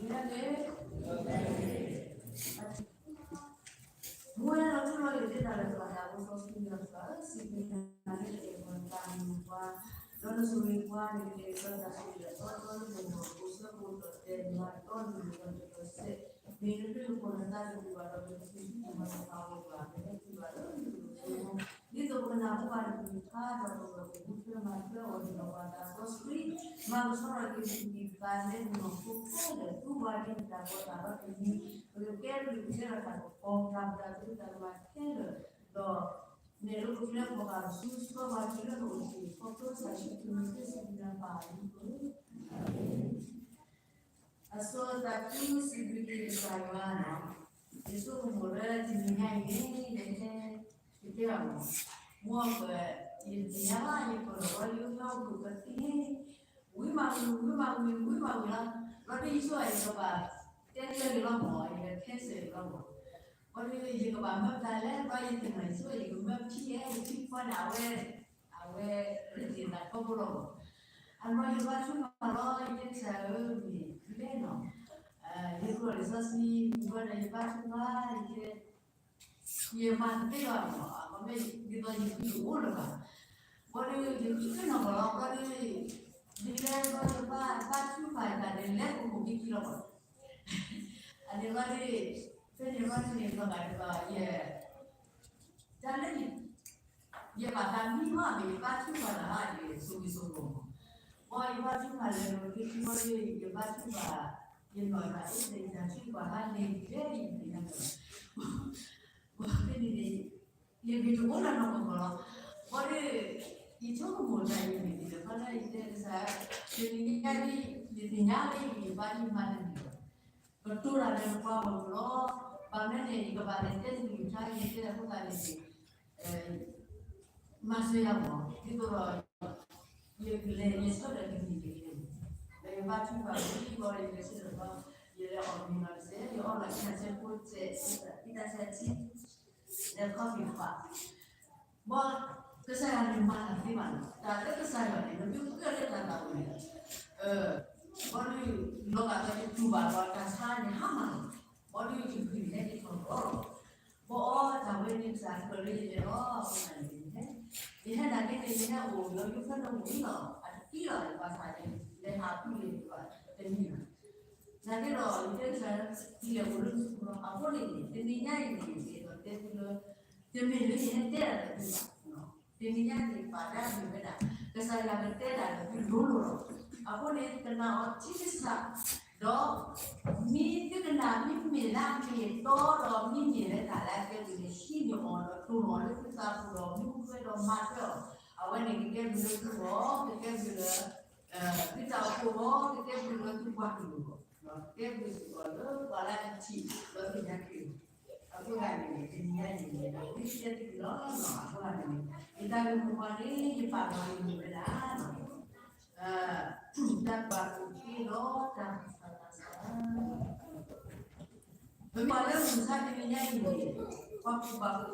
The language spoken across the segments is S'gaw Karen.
မ့ၢ်လီၤထူလီၤယိာ်သ့ၣ်တဖၣ်လၢပှၤသးဘိစီဆှံယွၤသးဧၢ, စံးဘျုးနၤလၢနအဲၣ်ပှၤတၢ်မုာ်ပှၤ, ဒီးနဆိၣ်ဂ့ၤပှၤ, နကတဲာ်ကတီၤတၢ်ဆိၣ်ဂ့ၤအသီတဘီလၢပဂီၢ်, ကိးဆၢကတီၢ်တဲာ်မၤတီနုာ်လီၤတပစဲး, မ့ၢ်နဒုးနဖိနသးတပူၤဘၣ်ဒီး ပကစံးဆူၣ်မၤလၤကပီၤပှၤ, ပဟဲထံၣ်ဘၣ်လၢနကလုၢ်ကထါ, ဒ်သိးပကနၢ်ဟူဘၣ်နကလုၢ်ကထါဒီးပကဂုာ်ကျဲးစၢးမၤထွဲအီၤန့ၣ်ဒီး ပှၤသးစီဆှံ မၤကဆှီထီၣ်က့ၤပကလုၢ်ကထါလၢနနီၢ်ခိခဲလၢာ်, သူပှၤဒ်နတၢ်ကီတၢ်ခဲတမံၤ, ပကကဲဘျုးကဲထီၣ်တၢ်ကပီၤတၢ်မတၤသ့တၢ်ကမၣ်ခဲလၢာ်, ဒီး နဲၣ်လိပကျဲဖီၣ်ဃာ်ပစုဆှၢပှၤတုၤလၢနအိၣ်တက့ၢ်, ခီဖျိကစၢ်ယ့ၣ်ၡူးခရံာ်အမံၤ ပစံးဘျုးနၤလီၤ. အဆိသးခုစံးဘျုးက့ၤကစၢ်ယွၤလီၤ. ယဆိကမိၣ်လၢတနံၤညါအံၤန့ၣ် ယဟဲ ယတဲအီၤ, မ့ၢ်ပ ယတသ့ၣ်ညါဘၣ် ယပၢၢ်လီၤဝဲ ယအိၣ်ဖျါအိၣ်ဖုၣ်ပသ့ ဝံၤမးဝံၤ ဝံၤမးဝံၤ ဝံၤမးဝံၤလီၤ. ဘျီဒ်ယဆိယကဘၣ် တဲကျၢၤလီၤမၢ်, ယက cancel လီၤမၢ်. ဘျီဒ်ယကဘၣ်မၢပသးလဲၣ်, ဘျီယသ့ၣ်ညါယဆိ ယကမၢဖံအဲ ယဖံခွါန့ၣ် အဝဲ အဝဲ ရ့ၣ်တ့ၢ်သးထီဘိလီၤမၢ်. အဘျီယဘါထုကဖၣ်လီၤ, ယတဲကစၢ်ဧၢ မ့ၢ်လဲၣ်နီၤ, ယကျိးလံာ်စီဆှံ ဘျီန့ၣ် ယဘါထုကဖၣ် ယတဲ ယမၤတသ့ဘၣ်မၢ်, အမ့ၢ်ဒ်သိးယဃံတအိၣ်လၢၤဘၣ်. ဘျီဒ်ယဃံနီၢ်ကီၢ်လီၤ, ဘျီဒ် ဒ်လဲၣ်ဘျီယဘါ ဘါထုကဖၣ်တၢ်န့ၣ် လဲၤအိၣ်မူကံကံလီၤမၢ်. အန့ၣ်ဘျီဒ် ဖဲန့ၣ်ဘျီန့ၣ် ဘျီဂၤတဘျီ ယ တၢ်လၢ ယဘၣ်သးမံမး မ့ၢ်ယဘါထုကဖၣ်တၢ်ဟါ ယဆိၣ်ဂ့ၤဆိၣ်ဝါမၢ်. ဘၣ်ယဘါထုကဖၣ်လဲၤလိၤ ယထံၣ်ဘျီဒ် ယဘါထုကဖၣ် ယနီၢ်ဂၤ အ့ၣ် ယတၢ်ထုကဖၣ်ဟါန့ၣ် ယဲယသ့ၣ်ညါလီၤ. ဘၣ်ဖဲန့ၣ်န့ၣ် ယဂ့ၤတအိၣ်လၢနီၢ်ကီၢ်လီၤ. ဘၣ်ဒီး ယဆိကမိၣ်တၢ်အံၤန့ၣ် ဒ်လဲၣ်ခီလၢယတဲကစၢ်, တနံၤညါဒ် ယသ့ၣ်ညါလၢ ယဘါယမၤတၢ်န့ၣ်လီၤ. ကတိၤတၢ်လၢပှၤဂီၢ်မုၢ်လီၤ. ဘၣ်မနုၤန့ၣ် ယကဘၣ်လဲၤတဲတၢ်ကလုၢ်ကထါ ယတဲအဃိသတးန့ၣ် မၤစၢၤယၤမၢ်, ဒ်သိးဒီး ယကလဲၤ ယဆၢထၢၣ်တနံၤတဂ့ၤန့ၣ်, ဒီးယဘါထုကဖၣ်ဝံၤဘျီ ယလဲၤဆၢထၢၣ်ဘျီ ယလဲၤအီၣ်မ့ၤလီၤတစဲး, ယအီၣ်လီၤခံဆဲးဖိစဲး, ယတၢ်ဆဲးထံ လဲၤခီက့ၤပှၤ, ဘၣ် ကစၢ်ယွၤန့ၣ်မၤတၢ်သ့မးလီၤ. တၢ်လၢကစၢ်ယွၤန့ၣ် နသုကၢၣ်လၢတၢ်သးပူၤန့ၣ်, ဘၣ်ဒီး လီၤဂာ်ဒီးယတူၢ်ဘၣ်ဒီးတၢ်ဆါန့ၣ်ဟါမၢ်လီၤ. ဘၣ်ဒီးယကဟဲက့ၤထီၣ်လီၤ. ဘၣ်အီၤတၢ်ဝဲန့ၣ် ကစၢ်အဃိလၢယလဲၤလီၤ အဃိသတးန့ၣ် ယဟဲ ယဟဲနာ်က့န့ၣ် ယဟဲအိၣ်လၢယဖဲန့ၣ်အိၣ်လီၤ, အတကံလီၤ ဘၣ်ဆၣ်န့ၣ် လဲၤဟးဖုးန့ၣ် တနံၤဘၣ်. နာ်က့ဒီး ယတဲကစၢ် ယလဲၤအိၣ်လၢနစုပူၤလီၤ. အဃိန့ၣ်န့ၣ် တနံၤညါအံၤန့ၣ် ယအဲၣ်ဒိးတဲသုလၢ တမ့ၢ်လၢယဟဲတဲတၢ်ဒီးသုဘၣ်. တနံၤညါန့ၣ် ဘၣ်တၢ်မ့ၢ်ဝဲဒၣ် ကစၢ်ယွၤကတဲတၢ်ဒီးသုလိၤလိၤလီၤ. အဃိန့ၣ် ကနၣ်အီၤထံကစၢ် ဒီး မ့ၢ်သုကနၣ်မ့မ့ၢ်လၢအမ့ၢ်အတီဒီး မ့မ့ၢ်လၢတၢ်လၢအကဲဘျုးန့ၣ် ဟံးန့ၢ်အီၤဒီးတိၢ်နီၣ်အီၤလၢသုသးပူၤဒီး မူထွဲဒီးမၤထွဲအီၤ, အဝဲန့ၣ်ကကဲဘျုးလၢသုဂီၢ်, ကကဲဘျုးလၢ သုတၢ်အိၣ်ဖှိၣ်ဂီၢ်, ကကဲဘျုးလၢသုပှၤကလုာ်ဂီၢ်, ကကဲဘျုးစ့ၢ်ကီးလၢပှၤလၢအထံၣ်ဒီးသ့ၣ်ညါက့ၤအီၤ. အဃိသတးန့ၣ် တနံၤညါအံၤန့ၣ် ဒ်ယတဲတ့ၢ်လီၤ, အဃိသတးန့ၣ် ယတၢ်ဂ့ၢ်မိၢ်ပှၢ်န့ၣ် ယပာ်လီၤန့ၢ်ဝဲဒၣ် တၢ်ကူၣ်ဘၣ်ကူၣ်သ့ဒီးတၢ်သူၣ်ဆးသးဆး. ပမ့ၢ်ကွၢ်လၢမုၢ်ဆါတနံၤညါအံၤန့ၣ် ပှၤကူၣ်ဘၣ်ကူၣ်သ့အိၣ်ဂီၢ်မုၢ်ဂီၢ်ပၤ, ပှၤကူၣ်ဘၣ်ကူၣ်သ့အိၣ်ဂီၢ်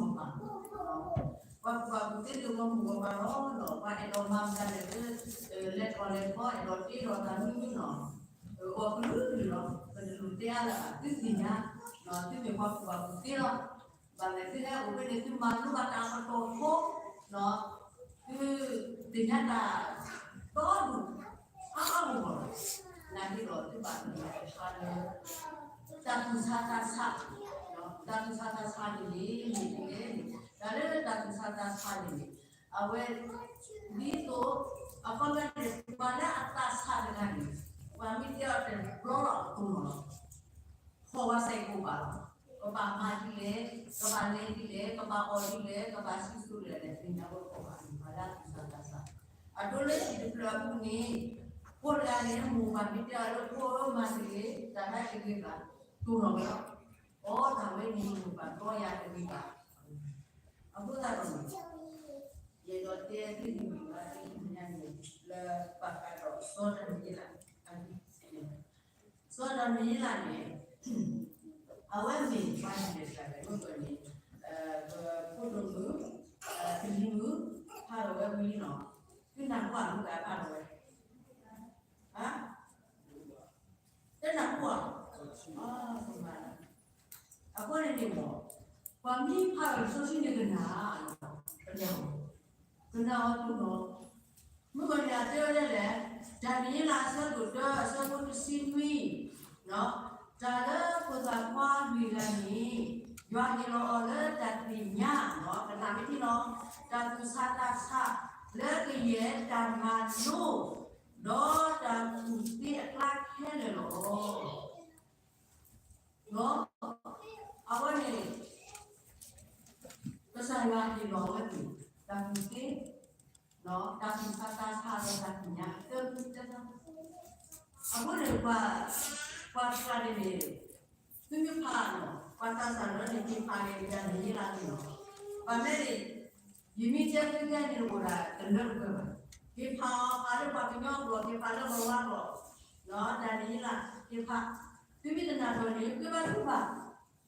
မုၢ်ဂီၢ်ပၤလီၤ. ပှၤအဲၣ်ဒိးမၤမတၤလဲၣ်လၢ လဲၤထီၣ်လဲၤထီ အဲၣ်ဒိးတ့ဒီးတၢ်မနုၤမနုၤလီၤ. အီၣ်ကလုာ်ကလုာ်လီၤ. ပတလိၣ်တဲအါလၢၤဘၣ်, သုသ့ၣ်ညါ, သုမ့ၢ်ပှၤကူၣ်ဘၣ်ကူၣ်သ့လီၤ. ဘၣ်မနုၤသုဟဲအိၣ်ဖဲန့ၣ် သုမၤလိဘၣ်တၢ်အကတီၢ်ဖိ, သုသ့ၣ်ညါတၢ်ဒီဒူၣ်အါအါဂီၢ်ဂီၢ်လီၤ. နာ်က့ဒီး သုဘၣ်မုၢ်လၢ်တခါလၢ တၢ်သူၣ်ဆးသးဆး, တၢ်သူၣ်ဆးသးဆးန့ၣ်န့ၣ် မ့ၢ်ဒ်လဲၣ်န့ၣ် တၢ်လၢတၢ်သူၣ်ဆးသးဆးန့ၣ်န့ၣ် အဝဲ ဒ်သိး အခီပညီန့ၣ် ပှၤလၢအသးဆးတဂၤန့ၣ် ပှၤမ့ၢ်တဲအီၤတဘျီလီၤ အတိၢ်နီၣ်လီၤ. ဖီၣ်ဝဲစဲးကိးဘၣ်လီၤ. ကဘၣ်မၤဒ်လဲၣ်, ကဘၣ်လဲၤဒ်လဲၣ်, ကဘၣ်အီၣ်ဒ်လဲၣ်, ကဘၣ်စံၣ်စိၤဒ်လဲၣ်န့ၣ် သ့ၣ်ညါဝဲကိးဘၣ်န့ၣ် ပှၤလၢအသူၣ်ဆးသးဆး. အဒိလၢဟံၣ်တဖျၢၣ်အပူၤန့ၣ် ဖိတဂၤန့ၣ် မိၢ်ပၢ်မ့ၢ်တဲအီၤလၢ ဖိဧၢ မၤဒ်လဲၣ်, တၢ်တဂ့ၤဘၣ်, တိၢ်နီၣ်ဝဲလီၤ. အိ တၢ်ဝဲန့ၣ် မိၢ်ပၢ်တီယၤတဂ့ၤဘၣ်. အဃိသတးဒီး ယအဲၣ်ဒိးတဲသုတနံၤဘၣ်တနံၤညါန့ၣ် လၢဘၣ်ဃးဒီးစီၤဒၤနံးယ့လး, စီၤဒၤနံးယ့လးန့ၣ် အဝဲမ့ၢ်ပှၤဒ်လဲၣ်တဂၤလဲၣ်မ့ၢ်န့ၣ် ပဖိဒိၣ်မုၣ် ကလံၤမုၣ် ဖးလီၤဝဲဝံၤလီၤ. သုနၢ်ဟူအမုၢ်ဂၤဖးလီၤဝဲ ဟါ နၢ်ဟူဧါ. အဃိန့ၣ်န့ၣ်လီၤ, ပှၤမ့ၢ်ဖးလီၤလံာ်စီဆှံန့ၣ်ကနၣ်, ကနၣ်အီၤဒိၣ်လီၤ. မုၢ်ဂီၤန့ၣ်အတဲဝဲဒ်လဲၣ်, ဒၤနံးယ့လးအဆၢဒိၣ်တၢ အဆၢဖိတဆံနွံ, တၢ်လၢဖိသၣ်ခွါလွံၢ်ဂၤန့ၣ် ယွၤဟ့ၣ်လီၤအီၤလၢတၢ်သ့ၣ်ညါ, ကနၣ်မ့ၢ်ထံလီၤ, တၢ်သူၣ်ဆးသးဆးလၢကယဲၢ်တၢ်မၤလိ ဒီးတၢ်ကူၣ်သ့အကျါခဲလၢာ်လီၤ. အဝဲန့ၣ် ကစၢ်ယွၤဟ့ၣ်လီၤဝဲသ့ၣ် တၢ်ကူၣ်သ့, တၢ်သူၣ်ဆးသးဆးဒီးတၢ်သ့ၣ်ညါ တၢ်ကူၣ်သ့, အဃိန့ၣ် ပှၤတဂၤန့ၣ်န့ၣ် သုမ့ၢ်ဖးလီၤ ပှၤသးစၢ်လၢန့ၣ် က့ၤဖးက့ၤဒၤနံးယ့လးန့ၣ်လီၤ. ဘၣ်မနုၤလဲၣ်, ယမ့ၢ်တဲသုခဲအံၤန့ၣ် အိၣ်ဒၣ်တလၢတပှဲၤဘၣ်. က့ၤဖးအီၤ ဖးလၢပှၤကညီကျိာ်, က့ၤဖးလၢကလၤဝါကျိာ်, ဒၤနံးယ့လး က့ၤဖး, သုမ့ၢ်တနၢ်ပၢၢ်န့ၣ် ဃ့ဘါထုကဖၣ်,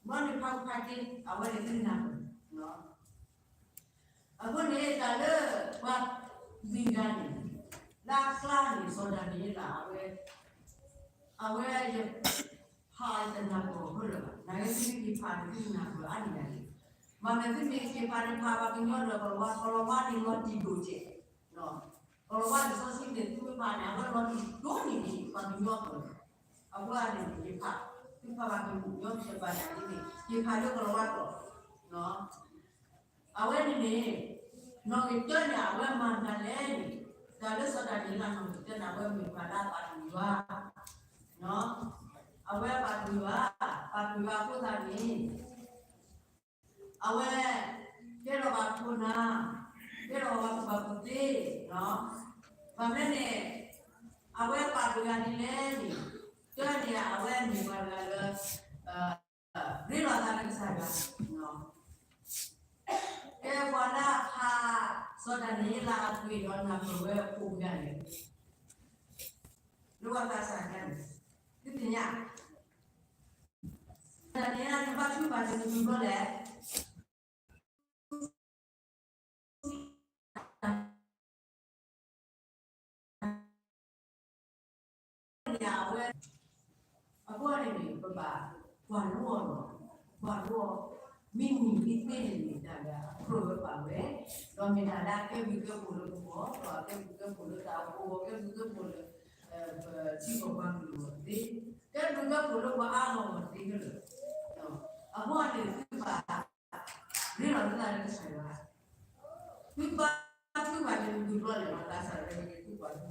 ဘၣ်န့ၣ်ဖးကဖးက့ၤ အဝဲန့ၣ်သုနၢ်ပၢၢ် အဃိန့ၣ် တၢ်လၢပှၤလွံၢ်ဂၤန့ၣ် လၢအကျါန့ၣ် စီၤဒၤနံးယ့လး အဝဲ အဝဲယဖးတနၢ်ပၢၢ်အီၤခဲလၢာ်ဘၣ်. နာ်က့သုမ့ၢ်က့ၤဖးန့ၣ်သုနၢ်ပၢၢ်အါန့ၢ်ဒၣ်န့ၣ်, မ့မ့ၢ်သုမ့ၢ်က့ၤဖးန့ၣ် ဖးပှၤကညီဒီးကလၤဝါ, ကလၤဝါန့ၣ်လီၤတံၢ်ဒိၣ်ကဲး, ကလၤဝါလံာ်စီဆှံန့ၣ် သုမ့ၢ်ဖးန့ၣ် အဝဲလီၤတံၢ်ဒိၣ်န့ၢ်ဒံး ပှၤကညီကျိာ်, အဃိန့ၣ် ယဖး, သုဖးပှၤကညီတဘၣ်န့ၣ်န့ၣ် ယဖးလၢကလၤဝါကျိာ် အဝဲန့ၣ်န့ၣ် နီၣ်ဂံၢ်တၢန့ၣ် အဝဲမၤတၢ်လဲၣ်န့ၣ်, တၢ်လၢစီၤဒၤနံးယ့လးနီၣ်ဂံၢ်တၢန့ၣ် အဝဲမ့ၢ်ပှၤလၢအပာ်လုၢ်ယွၤ, အဝဲပာ်လုၢ်ယွၤ, ပာ်လုၢ်ယွၤအဃိသတးန့ၣ် အဝဲ ကဲထီၣ်ဘၣ်ခိၣ်နၢ်, ကဲထီၣ်ဘၣ်ပှၤကူၣ်သ့, ဘၣ်မနုၤလဲၣ်န့ၣ် အဝဲပာ်လုၢ်ယွၤဒ်လဲၣ်န့ၣ်, တၢန့ၣ် အဝဲမ့ၢ်ပှၤတဂၤလၢ ရ့လိာ်သးလၢကစၢ်ယွၤ, ကဲပှၤလၢအဖး စီၤဒၤနံးယ့လးအပှ့ၤဒီးနၢ်ပၢၢ်ဝဲအပူၤကဒါန့ၣ်, လၢပှၤသးစၢ်ကဒါန့ၣ်, သုသ့ၣ်ညါ စီၤဒၤနံးယ့လးန့ၣ် ဘၣ်ထုကဖၣ်တနံၤဘျီလဲၣ် အဝဲ, အဃိန့ၣ်န့ၣ် ပဘၣ်ကွၢ်လိအီၤ, ကွၢ်လိအီၤ, မ့ၢ်နံၤမ့ၢ်သ့န့ၣ်န့ၣ် တၢ်လၢအကြၢးဝဲပာ်ဝဲ, ဒီးမ့ၢ်တၢ်လၢအကဲဘျုးကဲဖှိၣ်လၢပဂီၢ်, ဒီးအကဲဘျုးကဲဖှိၣ်လၢတၢ်အိၣ်ဖှိၣ်အဂီၢ်, ကဲဘျုးကဲဖှိၣ်လၢ ပထံကီၢ်ပှၤကလုာ်အဂီၢ်သ့, ကဲဘျုးကဲဖှိၣ်လၢပှၤအါဂၤအဂီၢ်သ့ခဲလၢာ်, အဃိန့ၣ် သုဘၣ် ရ့လိာ်သုသးလၢကစၢ်ယွၤ, သုဘၣ်ထုကဖၣ်တနံၤဘျီလဲၣ် မၤသးစၢ်လၢသုကွၢ်, သု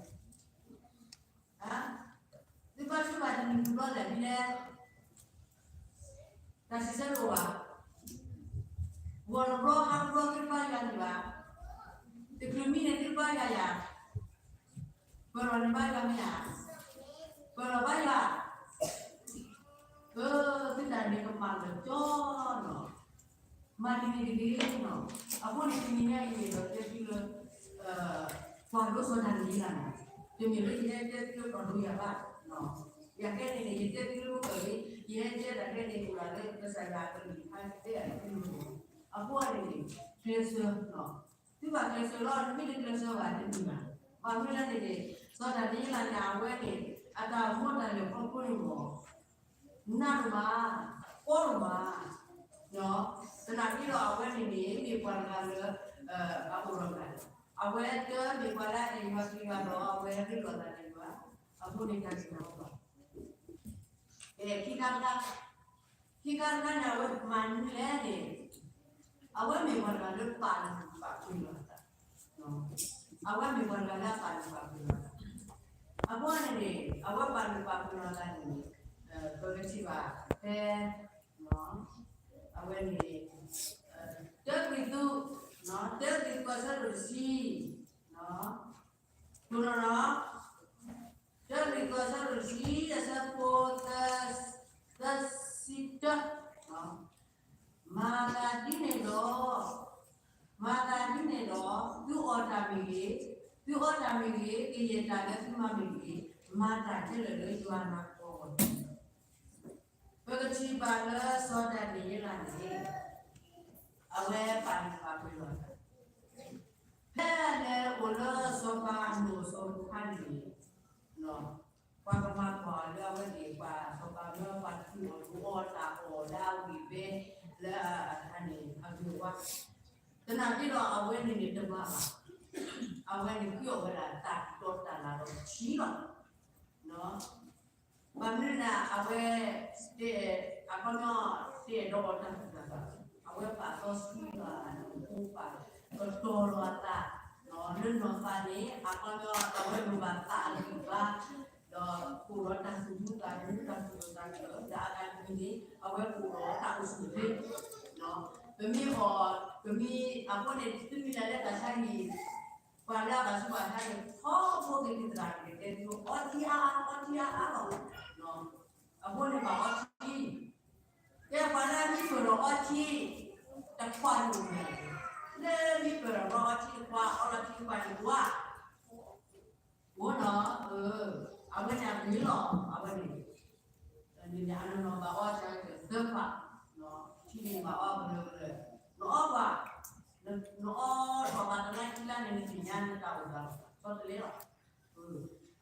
ဘၣ်ထုကဖၣ်တနံၤဘျီလဲၣ်ဒ်လဲၣ်, တၢ်စံးဆၢတအိၣ်ဘၣ်, ဂီၤတဘျီဟါတဘျီသုတဘါယွၤန့ၣ်ဘၣ်, တချုးမံန့ၣ်သုတဘါယွၤယၤ ပၢၢ်လီၤန့ၣ်ဘါယွၤမ့ၢ်ဧါ, ပၢၢ်လီၤဘါယွၤ, အၢ သုတၢ်န့ၣ်ကမၣ်လၢာ်ကၠီလီၤ, မၤဒ်န့ၣ်တဂ့ၤနီၤ, အဃိန့ၣ်တနံၤညါအံၤန့ၣ်ဒီးတဲသုလၢ ကွၢ်လိစီၤဒၤနံးယ့လးန့ၣ်, တမ့ၢ်လၢယဟဲတဲသုလၢကွၢ်လိယၤဘၣ်, ယၤခဲန့ၣ်န့ၣ် ယတဲသုလၢမုၢ်ကၢၢ်လံ, ယဟဲတဲတၢ်ခဲန့ၣ်အိၣ်ဒၣ်လၢကစၢ်ယွၤအကလုၢ်ကထါတဲအီၤလၢသုလိၤ, အဃိန့ၣ်န့ၣ် ကျဲးစၢး သုဘၣ်ကျဲးစၢးလီၤ, နမ့ၢ်တကျဲးစၢးဘၣ်တမ့ၢ်ဘၣ်, ဘၣ်မနုၤလဲၣ်န့ၣ်န့ၣ် စီၤဒၤနံးယ့လးန့ၣ် အဝဲန့ၣ် အတၢ်အိၣ်မူတၢ်လဲၤခီဖျိန့ၣ်မ့ၢ် နးဒိၣ်မး, ကီဒိၣ်မး, သနာ်က့ဒီးအဝဲန့ၣ်န့ၣ် မ့ၢ်ပှၤတဂၤလၢ အအိၣ်ဒီးတၢ်, အဝဲတမ့ၢ်ပှၤလၢအအဲၣ်ယွၤစံးယွၤဒီး အဝဲရ့လိာ်သးဒီးယွၤ, အဃိန့ၣ်တၢ်စံးဘၣ် ခံခါတခါ, ခံခါတခါန့ၣ် အဝဲမၤမနုၤလဲၣ်န့ၣ်, အဝဲမ့ၢ်ပှၤတဂၤလၢပာ်လုၢ်ပာ်ပှ့ၤလီၤအသး, အဝဲမ့ၢ်ပှၤတဂၤလၢအပာ်လုၢ်ပာ်ပှ့ၤလီၤအသး, အဃိန့ၣ်န့ၣ် အဝဲပာ်လုၢ်ပာ်ပှ့ၤလီၤအသးန့ၣ်န့ၣ် ပကထံၣ်ဘၣ်ဖဲ အဝဲန့ၣ် တၢကရံၣ်သူး, တၢကရံၣ်သူးအဆၢဒိၣ်တဆံ, တိၢ်နီၣ်နီၣ်, တၢကရံၣ်သူးအဆၢဒိၣ်တဆံ အဆၢဖိသၢဆံတၢ, မၤသးဒ်န့ၣ်ဒီး, မၤသးဒ်န့ၣ်ဒီး သုအီၣ်တၢ်မ့ၢ်ဂ့ၤ, သုအီတၢ်မ့ၢ်ဂ့ၤ, ကယဲၢ်တၢ်လၢသုမၤမ့ၢ်ဂ့ၤ, မၤတၢ်ခဲလၢာ်လၢယွၤနၤအပူၤအဂီၢ်န့ၣ် ပကထံၣ်ဘၣ်လၢစီၤဒၤနံးယ့လးန့ၣ် အဝဲပာ်လုၢ်ပာ်ပှ့ၤလီၤအသး, ဖဲအလဲၤအိၣ်လၢစီၤပၤအနီၢ်အစိၤအခါန့ၣ်န့ၣ်, ပှၤကမၤကွၢ်အီၤလၢအဝဲန့ၣ် ဘၣ်ဆၣ်သနာ်က့ဒီး အဝဲန့ၣ်န့ၣ်တဘၣ်ဘၣ်. အဝဲန့ၣ်ဃုအီၣ်ဝဲဒၣ်တၢ်တီတၢ်လၤဒီးထံလီၤ. ဘၣ်မနုၤလဲၣ် အဝဲ အခီပညီ တအဲၣ်ဒိးအီၣ်တၢ်သူၣ်တၢ်သး, အဝဲပာ်စီဆှံလီၤအသး, ပာ်ကတီၤလီၤအသး, လၢနီၢ်သးန့ၣ် အခီပညီ အဝဲလိၣ်ဘၣ်သးအဂံၢ်အဘါ, ဒီးအိၣ်ဒီးတၢ်သူၣ်ဒူသးဒူ တၢ်သူၣ်ဒူသးဒူ ဒီးအဂၤတမံၤန့ၣ် အဝဲအိၣ်ဒီးတၢ်အိၣ်ဆူၣ်အိၣ်ချ့, ပမ့ၢ်အီၣ် ပမ့ၢ်အဃိန့ၣ် သုမ့ၢ်လဲၤလၢတၢ်ဆါဟံၣ် ပှၤလၢအဘၣ်ဆူးဘၣ်ဆါန့ၣ် ထီဘိက့ၤသရၣ်က့ၤတဲသု အီထံအါအါ အီထံအါအါလီၤ. အဃိန့ၣ်ဘၣ်အီထံ, ကဲပှၤလၢမံပၢၢ်ဒီးအီထံတခွးန့ၣ်, လၢမံပၢၢ်ဒီးအီထံတခွး အီလီၤထံတခွးန့ၣ် ဝါ အိၣ်နီၤ, အဝဲန့ၣ်အဂ့ၤလီၤ အဝဲန့ၣ်, န့ၣ်အနီၢ်နီၢ်ဘၣ်အီတၢ်သၢခွး, ထံန့ၣ်ဘၣ်အီကလၢာ်ကလၢာ်, နအီပှၤ, နအီထီၣ်ဘၣ်တလါခံလါန့ၣ် နသ့ၣ်ညါနတၢ်အိၣ်သးလီၤ ဆီတလဲလီၤ.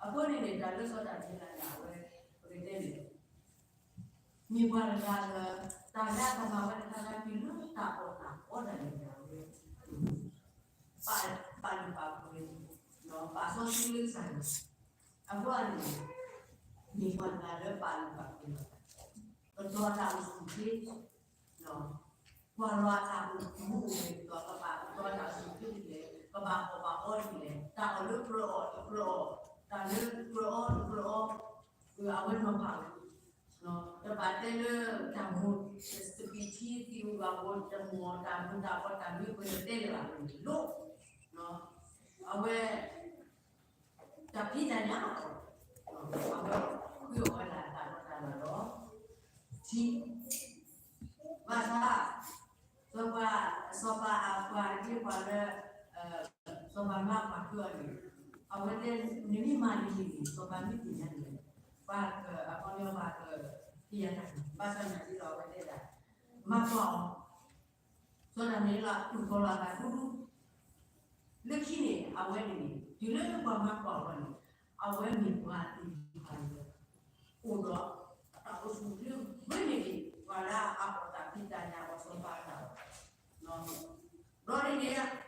အဃိန့ၣ်န့ၣ် တၢ်လၢစီၤဒၤနံးယ့လးန့ၣ် အဝဲ ပကတဲန့ၣ် မ့ၢ်ပှၤတဂၤလၢ တၢ်လၢအကမၤဝဲတခါခါတုၤလၢတၢ်အီၣ်တၢ်အီဒၣ်လဲာ်န့ၣ် အဝဲ ပာ်လုၢ်ပာ်ပှ့ၤ, ပာ်စီဆှံလၢကစၢ်ယွၤ, အဃိန့ၣ် မ့ၢ်ပှၤတဂၤလၢပာ်လုၢ်ပာ်ပှ့ၤလီၤ, ကတီၤတၢ်အိၣ်ဆူၣ်အိၣ်ချ့, ကွၢ်လီၤအတၢ်အိၣ်မူအိၣ်ဂဲၤ ကတီၤကဘၣ်ကတီၤတၢ်အိၣ်ဆူၣ်အိၣ်ချ့ဒ်လဲၣ်, ကဘၣ်အီၣ်ဘၣ်အီဒ်လဲၣ်, တၢ်အီၣ်လၢကြၢးအီၣ်တကြၢးအီၣ်, တၢ်လၢကြၢးအီတကြၢးအီ, အဝဲနီၤဖးဝဲ တဘၣ်တဲလၢတၢ်မိၢ် စပံးထံသံးအူဂၤဖိ တမိၢ်တၢ်မူၤတၢ်ဘီတၢ်မံပှဲၤတဲလၢၤဘၣ်န့ၣ် လိၣ်, အဝဲ တၢ်ဖံးတၢ်ညၣ်လီၤ, အဝဲဃုအီၣ်ဝဲဒၣ်တၢ်တီတၢ်လၤဒီး ထံ, ဘၣ်ဆၣ် စီၤပၤ စီၤပၤအပှၤတက့ၢ်ပှၤလၢ စီၤပၤမၤပှၤဃုအီၤန့ၣ်, အဝဲတဲ နမ့ၢ်မၤဒ်န့ၣ်န့ၣ် စီၤပၤမ့ၢ်သ့ၣ်ညါန့ၣ် ပှၤက အခီပညီပှၤက က့ၤယၤတၢ်န့ၣ် ဘၣ်ဆၣ်သနာ်က့ဒီးအဝဲတဲဒၣ် မၤကွၢ်အီၤ, စီၤဒၤနံးယ့လးတူၢ်ဃီၤလီၤအသးဒူဒူ, လၢခံန့ၣ် အဝဲန့ၣ်န့ၣ် တုၤလၢပှၤမၤကွၢ်အီၤန့ၣ် အဝဲမ့ၢ်ပှၤသ့ၣ်တဖၣ်လၢ အိၣ်ဒီး တၢ်အိၣ်ဆူၣ်အိၣ်ချ့ ဂ့ၤန့ၢ်ဒံး ပှၤလၢအအီၣ်တၢ်ဖံးတၢ်ညၣ်အီၣ်စီၤပၤအတၢ်အီၣ်, ဒီးန့ၣ်န့ၣ် ပှၤမၤကွၢ်လီၤအခိၣ်နူာ် ဒီးအတၢ်ကူၣ်ဘၣ်ကူၣ်သ့န့ၣ် ဂ့ၤန့ၢ် ပှၤအိၣ်လၢ စီၤပၤအ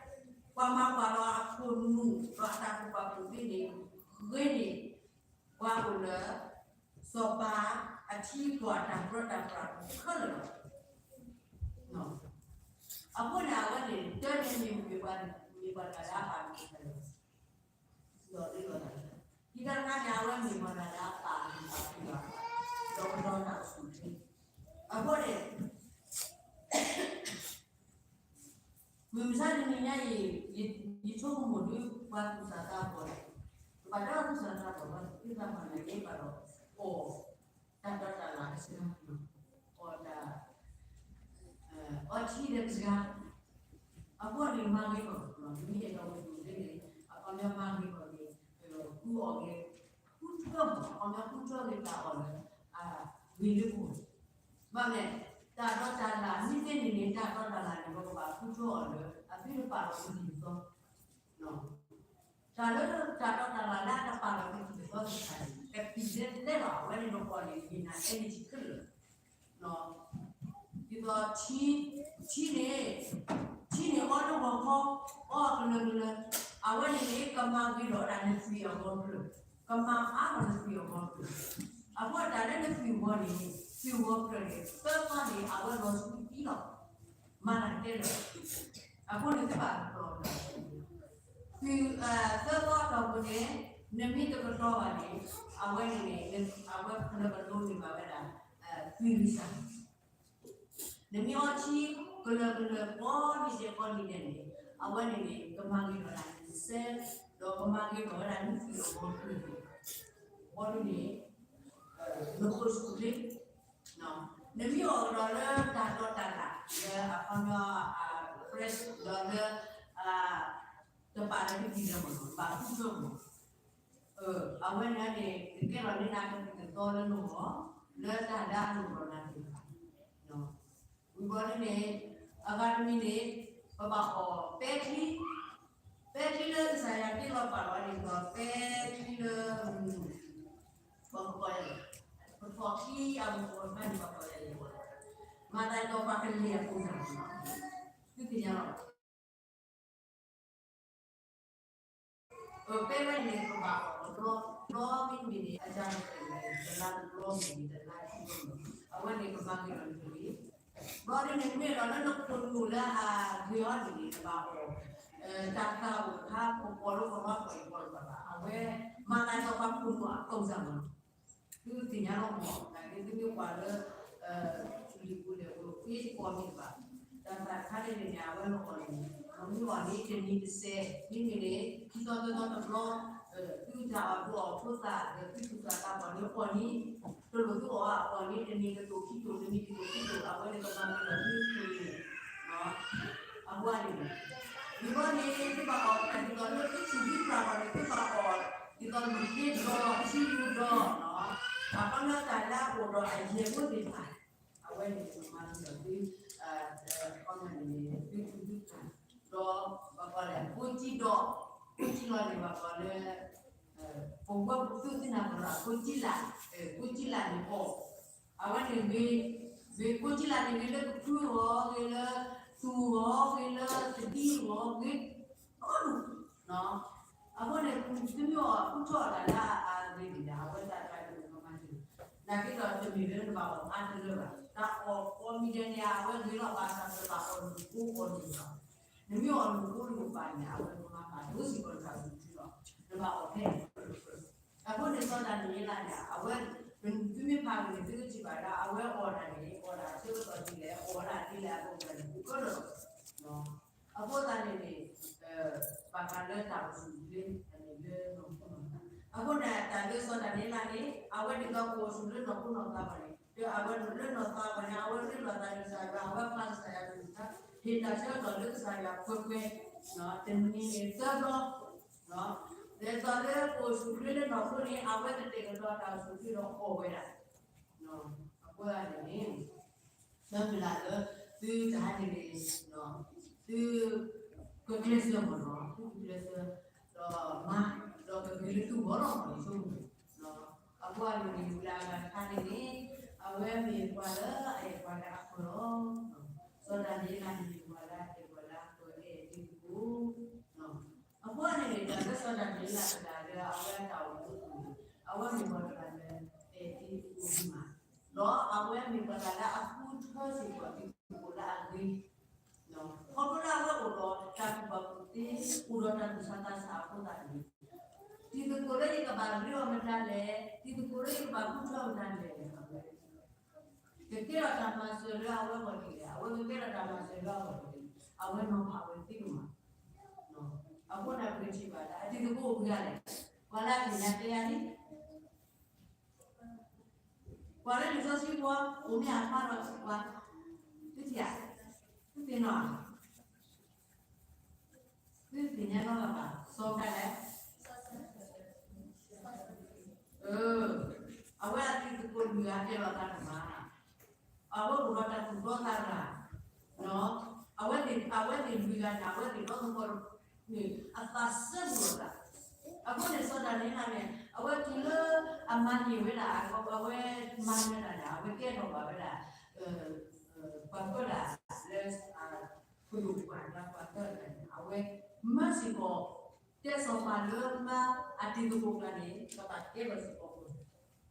ထံအကီၢ်အတၢ်ပြၢတၢ်ပြးခဲလၢာ်လီၤ. အဃိန့ၣ် အဝဲန့ၣ် တၢ်န့ၣ်မ့ၢ်ပှၤ မ့ၢ်ပှၤတဂၤလၢအပာ်လုၢ်ပာ်ပှ့ၤ ဒီးဒ်သိးတၢ် ခံခါတခါန့ၣ် အဝဲမ့ၢ်ပှၤတဂၤလၢအပာ်လုၢ်ပာ်ပှ့ၤ ဒီးကတီၤတၢ်အိၣ်ဆူၣ်အိၣ်ချ့, အဃိန့ၣ် မုၢ်မဆါတနံၤညါအံၤ ယဆိကမိၣ်ဒုး ပှၤသူၣ်စၢ်သးဘီၣ်န့ၣ် ပှၤဒီးသူၣ်စၢ်သးဘီၣ် ပှၤသူၣ်က့သးဘီၣ်န့ၣ် ပှၤဒီး အီၣ် တၢ်တီတၢ်လၤကစၢ်, အီၣ်တၢ် အီထံဒီးကစၢ်, အဃိန့ၣ်မၤဂ့ၤထီၣ် မ့ၢ်အဲၣ်ဒိးဝဲဒၣ်န့ၣ် အခီပညီမၤဂ့ၤထီၣ်န့ၣ် ဃုအီၣ်ဂ့ၤ ဃုထၢမး အခီပညီဃုထၢဂ့ၤတၢ်အီၣ်လၢ အဂ့ၤလၢပဂီၢ်, ဘၣ်မနုၤလဲၣ် တၢ်တီတၢ်လၤ မ့ၢ်သ့န့ၣ်န့ၣ် တၢ်တီတၢ်လၤန့ၣ် ပကဘၣ်ဃုထၢအီၤလၢ အသုတပာ်လီၤပသံၣ်ပသီ တၢ်လၢတၢ်တီတၢ်လၤလၢအတပာ်လီၤပသံၣ်ပသီသ့ၣ်တဖၣ်န့ၣ် ကသံၣ်လၢတဲလီၤ အဝဲန့ၣ်ပကီၢ်န့ၣ် မ့ၢ်နၤ energy ခဲလၢာ်, ဒ်သိး ထံန့ၣ် ထံန့ၣ်အီလၢဂီၤခီ အီကလၢာ်ကလၢာ်, အဝဲန့ၣ်န့ၣ် ကမၤဂ့ၤထီၣ်ဝဲဒၣ်နသွံၣ်အဂီၤဖျၢၣ်, ကမၤအါထီၣ်နသွံၣ်အဂီၤဖျၢၣ်, အဃိတၢ်လၢနသွံၣ်အဂီၤန့ၣ် သွံၣ်အဂီၤဖျၢၣ်န့ၣ် သၢသီန့ၣ် အဝဲလီၤဆူသံလီၤ, မၤတၢ်တဲလၢၤ အဃိန့ၣ်သုဘၣ်ကတီၤတၢ် သွံၣ် သၢသီအတီၢ်ပူၤန့ၣ် နမ့ၢ်တကတီၤဘၣ်န့ၣ် အဝဲန့ၣ်န့ၣ် အဝဲနကဒိးန့ၢ်ဘၣ်ဝဲဒၣ် သွံၣ်ဂံၢ်စၢ် နမ့ၢ်အီထံကလၢာ်ကလၢာ်ကိးနံၤဒဲးကိးနံၤဒဲးန့ၣ် အဝဲန့ၣ်န့ၣ် ကမၤဂ့ၤထီၣ်ဒၣ်နစဲး ဒီးကမၤဂ့ၤထီၣ်ဝဲဒၣ်နသွံၣ်အဂီၤဖျၢၣ်န့ၣ် အဃိန့ၣ် နကအိၣ်ဆူၣ်အိၣ်ချ့ နမ့ၢ်အီၣ်ကဒီးလၢတၢ်တီတၢ်လၤ လၢအခီပညီ fresh ဒီးလၢ တပာ်လၢကသံၣ်လၢၤမး ဘၣ်ဃုထၢမး အဝဲန့ၣ်န့ၣ် ကကဲထီၣ်န့ၢ်နၤကသံၣ်ကသီလၢနဂီၢ် လၢတၢ်လၢအလိၣ်ဘၣ်နၤသ့ၣ်တဖၣ် ဝံၤဘျီန့ၣ်န့ၣ် အဂၤတမံၤန့ၣ် ပဘၣ်အီၣ်ပဲချံ, ပဲချံလၢကစၢ်ယွၤတ့လီၤပာ်လီၤန့ၣ်ဒီး ပဲချံလၢ ပကီၢ်ယဲၢ်, ပထီၣ်ချံအမူးအမူးတဖၣ်န့ၣ် ပကီၢ်ယဲၢ်, မၤသးဒ်သိးပှၤကလဲၤအပူၤန့ၣ်, သုသ့ၣ်ညါလီၤ. ပပဲဝဲန့ၣ် ပဘၣ်အီၣ်တဘျီ, တဘျီမ့တမ့ၢ်န့ၣ် အတၢ်န့ၣ် တလါတဘျီမ့ၢ်န့ၣ် တလါခံဘျီမ့ၢ်န့ၣ် အဝဲန့ၣ်ကမၤက့ၤလီၤန့ၣ်တဂ့ၤ. ဘျီဒ်န့ၣ် မ့ၢ်လီၤလၢနခိၣ်နူာ်လၢအဂ့ၤအီၤန့ၣ်န့ၣ် နဘၣ်အီၣ် တၢ်သးအိၣ်တခါ ပပိာ်လၢပဂီၢ်ပှၤအံၤပီၢ်တဘၣ်ဘၣ်. အဝဲမၤသးဒီးပှၤခိၣ်နူာ်အကိၣ်စၢ်မး သုသ့ၣ်ညါလီၤမး, နာ်က့သုမ့ၢ်ကွၢ်လၢ လံာ်ပူၤလဲၣ်ပူၤ ဃ့တကီၢ်မ့ၢ်တဘၣ်, တၢ်သးတခါန့ၣ်န့ၣ် အဝဲမ့ၢ်အီၣ်န့ၣ် မ့ၢ်အီၣ်န့ၣ် တနံၤတစဲး မ့မ့ၢ်န့ၣ် ခံသီသၢသီတဘျီ, သုတၢ်အီၣ်ဒိၣ်အီၣ်ဖိသၣ် ဒီးသုသူၣ်သၣ်သးပှၢ်န့ၣ်အီၣ်န့ၣ် တလိၣ်သုအီၣ်အီၣ်န့ၣ် တနံၤတကိၣ်ခံကိၣ် တနံၤတကိၣ်ခံကိၣ် အဝဲန့ၣ်ကမၤက့ၤလီၤသုခိၣ်နူာ် အဃိန့ၣ် ဒ်ဘီန့ၣ် သုဘၣ်အီၣ်တၢ်ဒ်သိးလၢသုဆူၣ်သုသးအီၤန့ၣ် သုဘၣ်အီၣ်ဒ်သိးမုၢ်က့ဒီး ထံလူဒီး အခီပညီတၢ်လၢအအိၣ်ဒီးအယဲၢ်ဖိသ့ၣ်တဖၣ် အဝဲန့ၣ်မၤက့ၤလီၤသု ခီပညီန့ၣ် သုဆူၣ်သုသး ဒီးဘၣ်ကွၢ်လဲၣ် ကိးကံဒီး ကိးကံလီၤန့ၣ် ဘၣ်ကွၢ်လၢ ပဝဲပသုးသ့ၣ်ညါကီးလၢကိးကံလး, ကိးကံလးန့ၣ်အီၣ်, အဝဲန့ၣ်ဂ့ၤ, ဂ့ၤကိးကံလးန့ၣ်ဂ့ၤလၢကဖုဂီၢ် ဂ့ၤလၢသူၣ်ဂီၢ် ဂ့ၤလၢသဒံဂီၢ် ဂ့ၤအီၣ်ဒူၣ်, အဃိန့ၣ် သုမ့ၢ်အီၣ်ဃုထၢအီၣ်တၢ်လၢအဂ့ၤန့ၣ် အဝဲသ့ၣ်တဖၣ်န့ၣ်ကမၤက့ၤ, နာ်က့ဒီးတမ့ၢ်လၢနဘၣ်အီၣ်အါတလၢဘၣ်, တၢ်အီၣ်ကိးမံၤဒဲးန့ၣ် အဝဲဂ့ၤလီၤဘၣ်ဆၣ် ပဘၣ်အီၣ်နုာ်ကိးအီၣ်နုာ်ဘၣ် နမ့ၢ်အီၣ်နုာ်ကိးနုာ်ဘၣ်န့ၣ် အဝဲကမၤဘၣ်ဒိစ့ၢ်ကီးတၢ်အိၣ်မူထူလီၤ, နဘၣ်အီၣ်ဖဲန့ၣ် အဃိန့ၣ် စီၤဒၤနံးယ့လးန့ၣ် အဝဲ သုမ့ၢ်ဖးဝံၤန့ၣ် သုကထံၣ်ဘၣ်လၢ အဝဲအီၣ်တၢ်န့ၣ် အီၣ်တၢ်ဆၢကတီၢ်ဒ်လဲၣ် အီၣ်ဝဲဒၣ်ဒ်လဲၣ်အဂီၢ်န့ၣ် ကကၢလီၤ, အဃိသတးန့ၣ်န့ၣ် ဘၣ်ဃးလၢတၢ်အိၣ်ဆူၣ်အိၣ်ချ့န့ၣ်လၢနီၢ်ခိနီၢ်သး, အဃိန့ၣ် တၢ်လၢစီၤဒၤနံးယ့လးန့ၣ် အဝဲဒ်သိးကအိၣ်ဆူၣ်လၢနီၢ်ခိနီၢ်သးဘၣ်န့ၣ် ဒီးအဝဲလၢနီၢ်သးဘၣ်န့ၣ် အဝဲရ့လိာ်သးဒီးကစၢ်ယွၤ အဝဲဖးကစၢ်ယွၤကလုၢ်ကထါ ဟ့ၣ်တၢ်ဆၢကတီၢ်လၢကစၢ်ယွၤပှဲၤပှဲၤ, တနံၤန့ၣ်သၢဘျီ ဒ်သိးလၢကအိၣ်ဆူၣ်အိၣ်ချ့လၢနီၢ်ခိန့ၣ် အဝဲကတဲာ်ကတီၤတၢ်အိၣ်ဆူၣ်အိၣ်ချ့ဒီးအီၣ်ဝဲဒၣ်, အဃိသတးန့ၣ်န့ၣ် လၢမုၢ်လၢ်လၢသုတၢ်ဟဲန့ၣ်န့ၣ် သုကကျဲးစၢးမ့ၢ်နီၤ သုကကျဲးစၢး ဒီးမၤ ဒီးကဂ့ၤလၢသုဂီၢ်လီၤမ့ၢ်ဆိကမိၣ်, အဃိသတးန့ၣ်န့ၣ် မုၢ်လၢ်အဂၤတခါန့ၣ်န့ၣ် အဝဲမ့ၢ်ပှၤလၢအအဲၣ်ပှၤလၢအဃၢၤလီၤ, စီၤဒၤနံးယ့လးန့ၣ်မ့ၢ်ပှၤလၢအအဲၣ်ပှၤလၢအဃၢၤ အအဲၣ်တံၤသကိး အဃိန့ၣ်န့ၣ် တၢ်လၢစီၤဒၤနံးယ့လးတဂၤလၢအဝဲအတၢ်အိၣ်မူအပူၤန့ၣ် အဝဲမ့ၢ်ပှၤတဂၤလၢ အဲၣ်တံၤသကိးဒိၣ်မး, ဒီးအဝဲမ့ၢ်ပှၤတဂၤလၢအဃုထၢစ့ၢ်ကီးတံၤသကိးလၢအဂ့ၤ, ခီဖျိလၢအဝဲအိၣ်ဒီးတၢ်ကူၣ်ဘၣ်ကူၣ်သ့, အိၣ်ဒီးတၢ်သူၣ်ဆးသးဆးအဃိသတးန့ၣ်, တံၤသကိးလၢယကဘၣ်ရ့အီၤမတၤလဲၣ်, တံၤသကိးလၢယကဘၣ်ဃုထၢမတၤလဲၣ်, ကကဲထီၣ်တၢ်မၤစၢၤလၢအဝဲဂီၢ်ဒ်လဲၣ်, အဝဲကကဲထီၣ်တၢ်မၤစၢၤလၢအဂီၢ်ဒ်လဲၣ်, အဝဲနီၤဖးဝဲသ့ဒိၣ်မး, အဃိန့ၣ်ပကထံၣ်ဘၣ်လၢ အတံၤသကိးအိၣ်ပှဲၤဂၤလဲၣ်, ပှၤလၢအသ့ၣ်ညါတဲယၤလံ ပှၤလၢလံာ်စီဆှံဖိ အိၣ်မ့ၢ်အဖးဒီးပှၤ, သုထံၣ်ဧါ, သုသ့ၣ်နီၣ်, သုသ့ၣ်ညါလီၤဘၣ် စီၤပၤလဲၣ်, အဝဲအတံၤသကိးလွံၢ်ဂၤတဲလီၤသးတမၤ အဝဲအိၣ်ဒီးတၢ်သူၣ်တီသးဂၤ, အဝဲသ့ၣ် အဝဲသ့ၣ်လွံၢ်ဂၤန့ၣ် အဝဲသ့ၣ်ဒီသကိးန့ၣ် အသးစဲဘူးလိာ်သး, အဃိန့ၣ် စီၤဒၤနံးယ့လးန့ၣ် အဝဲတုၤလၢအမၤန့ၢ်ဝဲဒၣ် အဝဲမၤန့ၢ်ဝဲဒၣ်န့ၣ် အဝဲကဲထီၣ်ဘၣ်ဝဲဒၣ် ပှၤပၢတၢ်လၢ ပဒိၣ်ပပှၢ်လၢပှၤပၢတၢ်န့ၣ် အဝဲမၢစ့ၢ်ကီး တဲစီၤပၤလၢမၤအတံၤသကိးကျါန့ၣ် ကဘၣ်ကဲထီၣ်စ့ၢ်ကီး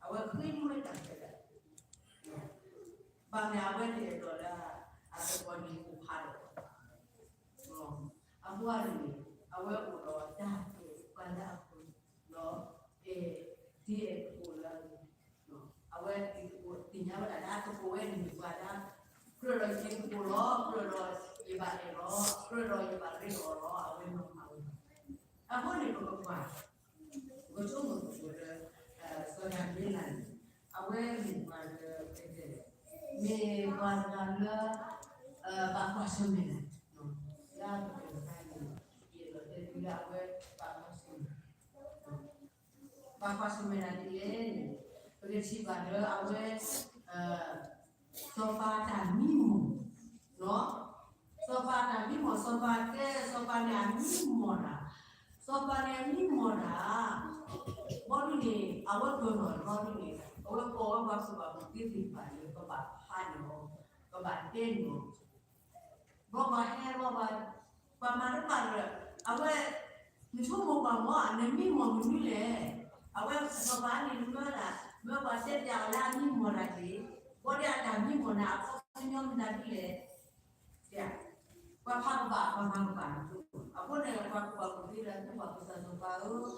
အဝဲဃ့မူဝဲတၢ်ခဲလၢာ် ဘၣ်မနုၤအဝဲတအဲၣ်ဒိးလၢ အသကိးန့ၣ်အိၣ်ဖးဒီး အဃိန့ၣ် အဝဲအိၣ်ဒီးတၢ်အဲၣ်ပှၤလၢအဃၢၤ ဒီးအဲၣ်တံၤအဲၣ်သကိးလၢအဂ့ၤ အဝဲတံၤသကိးသ့ၣ်ညါဝဲဒၣ်လၢအသကိးဝဲန့ၣ်မ့ၢ်ပှၤလၢ ကြၢးဒီးယတံၤသကိးလီၤ ကြၢးဒီးယဘၣ်အဲၣ်လီၤ ကြၢးဒီးယဘၣ်ရ့ဒီးအီၤလီၤ အဝဲနီၤဖးဝဲ အဃိန့ၣ်ပကကွၢ် ပကဆိကမိၣ်သကိးလၢ စီၤဒၤနံးယ့လးန့ၣ် အဝဲမ့ၢ်ပှၤလၢ မ့ၢ်ပှၤတဂၤလၢ ဘၣ်ကွၢ်ဆၢၣ်မဲာ်တၢ် လၢအပူၤကွံာ်တခါအံၤန့ၣ် ယအဲၣ်ဒိးတဲသုလၢအဝဲဘၣ်ကွၢ်ဆၢၣ်မဲာ် ဘၣ်ကွၢ်ဆၢၣ်မဲာ်တၢ်ဒ်လဲၣ်န့ၣ် ပကထံၣ်ဘၣ်လၢအဝဲ စီၤပၤတၢ်မံမီၢ် စီၤပၤတၢ်မံမီၢ် စီၤပၤတဲ စီၤပၤန့ၣ်အမံမီၢ်တၢ် စီၤပၤန့ၣ်အမံမီၢ်တၢ် ဘီဒုန့ၣ် အဝဲပၢၤထီၣ်ဘီဒုန့ၣ် အဝဲကိးဝဲပှၤကူၣ်ဘၣ်ကူၣ်သ့သ့ၣ်တဖၣ်လၢ ကဘၣ်ဖးန့ၢ်အီၤ ကဘၣ်တဲန့ၢ်အီၤ ဘီပှၤဟဲဘီပှၤ ပှၤမၤတဘၣ်ဒီး အဝဲ နဆိကမိၣ်ကွၢ်မး နမံမီၢ်မနုၤလဲၣ်. အဝဲစီၤပၤန့ၣ် မၢဒၣ် မၢပှၤတဲပၠးအီၤလၢအမံမီၢ်တၢ်က့ၤ, ဘၣ်ဒီးအတၢ်မံမီၢ်န့ၣ် အခီပညီမနုၤလဲၣ်. ပှၤဖးကဘၣ် ပှၤမၤကဘၣ်, အဃိန့ၣ် ပှၤကူၣ်ဘၣ်ကူၣ်သ့လၢ ကူၣ်ဘၣ်ကူၣ်သ့စီၤပၤဧၢ,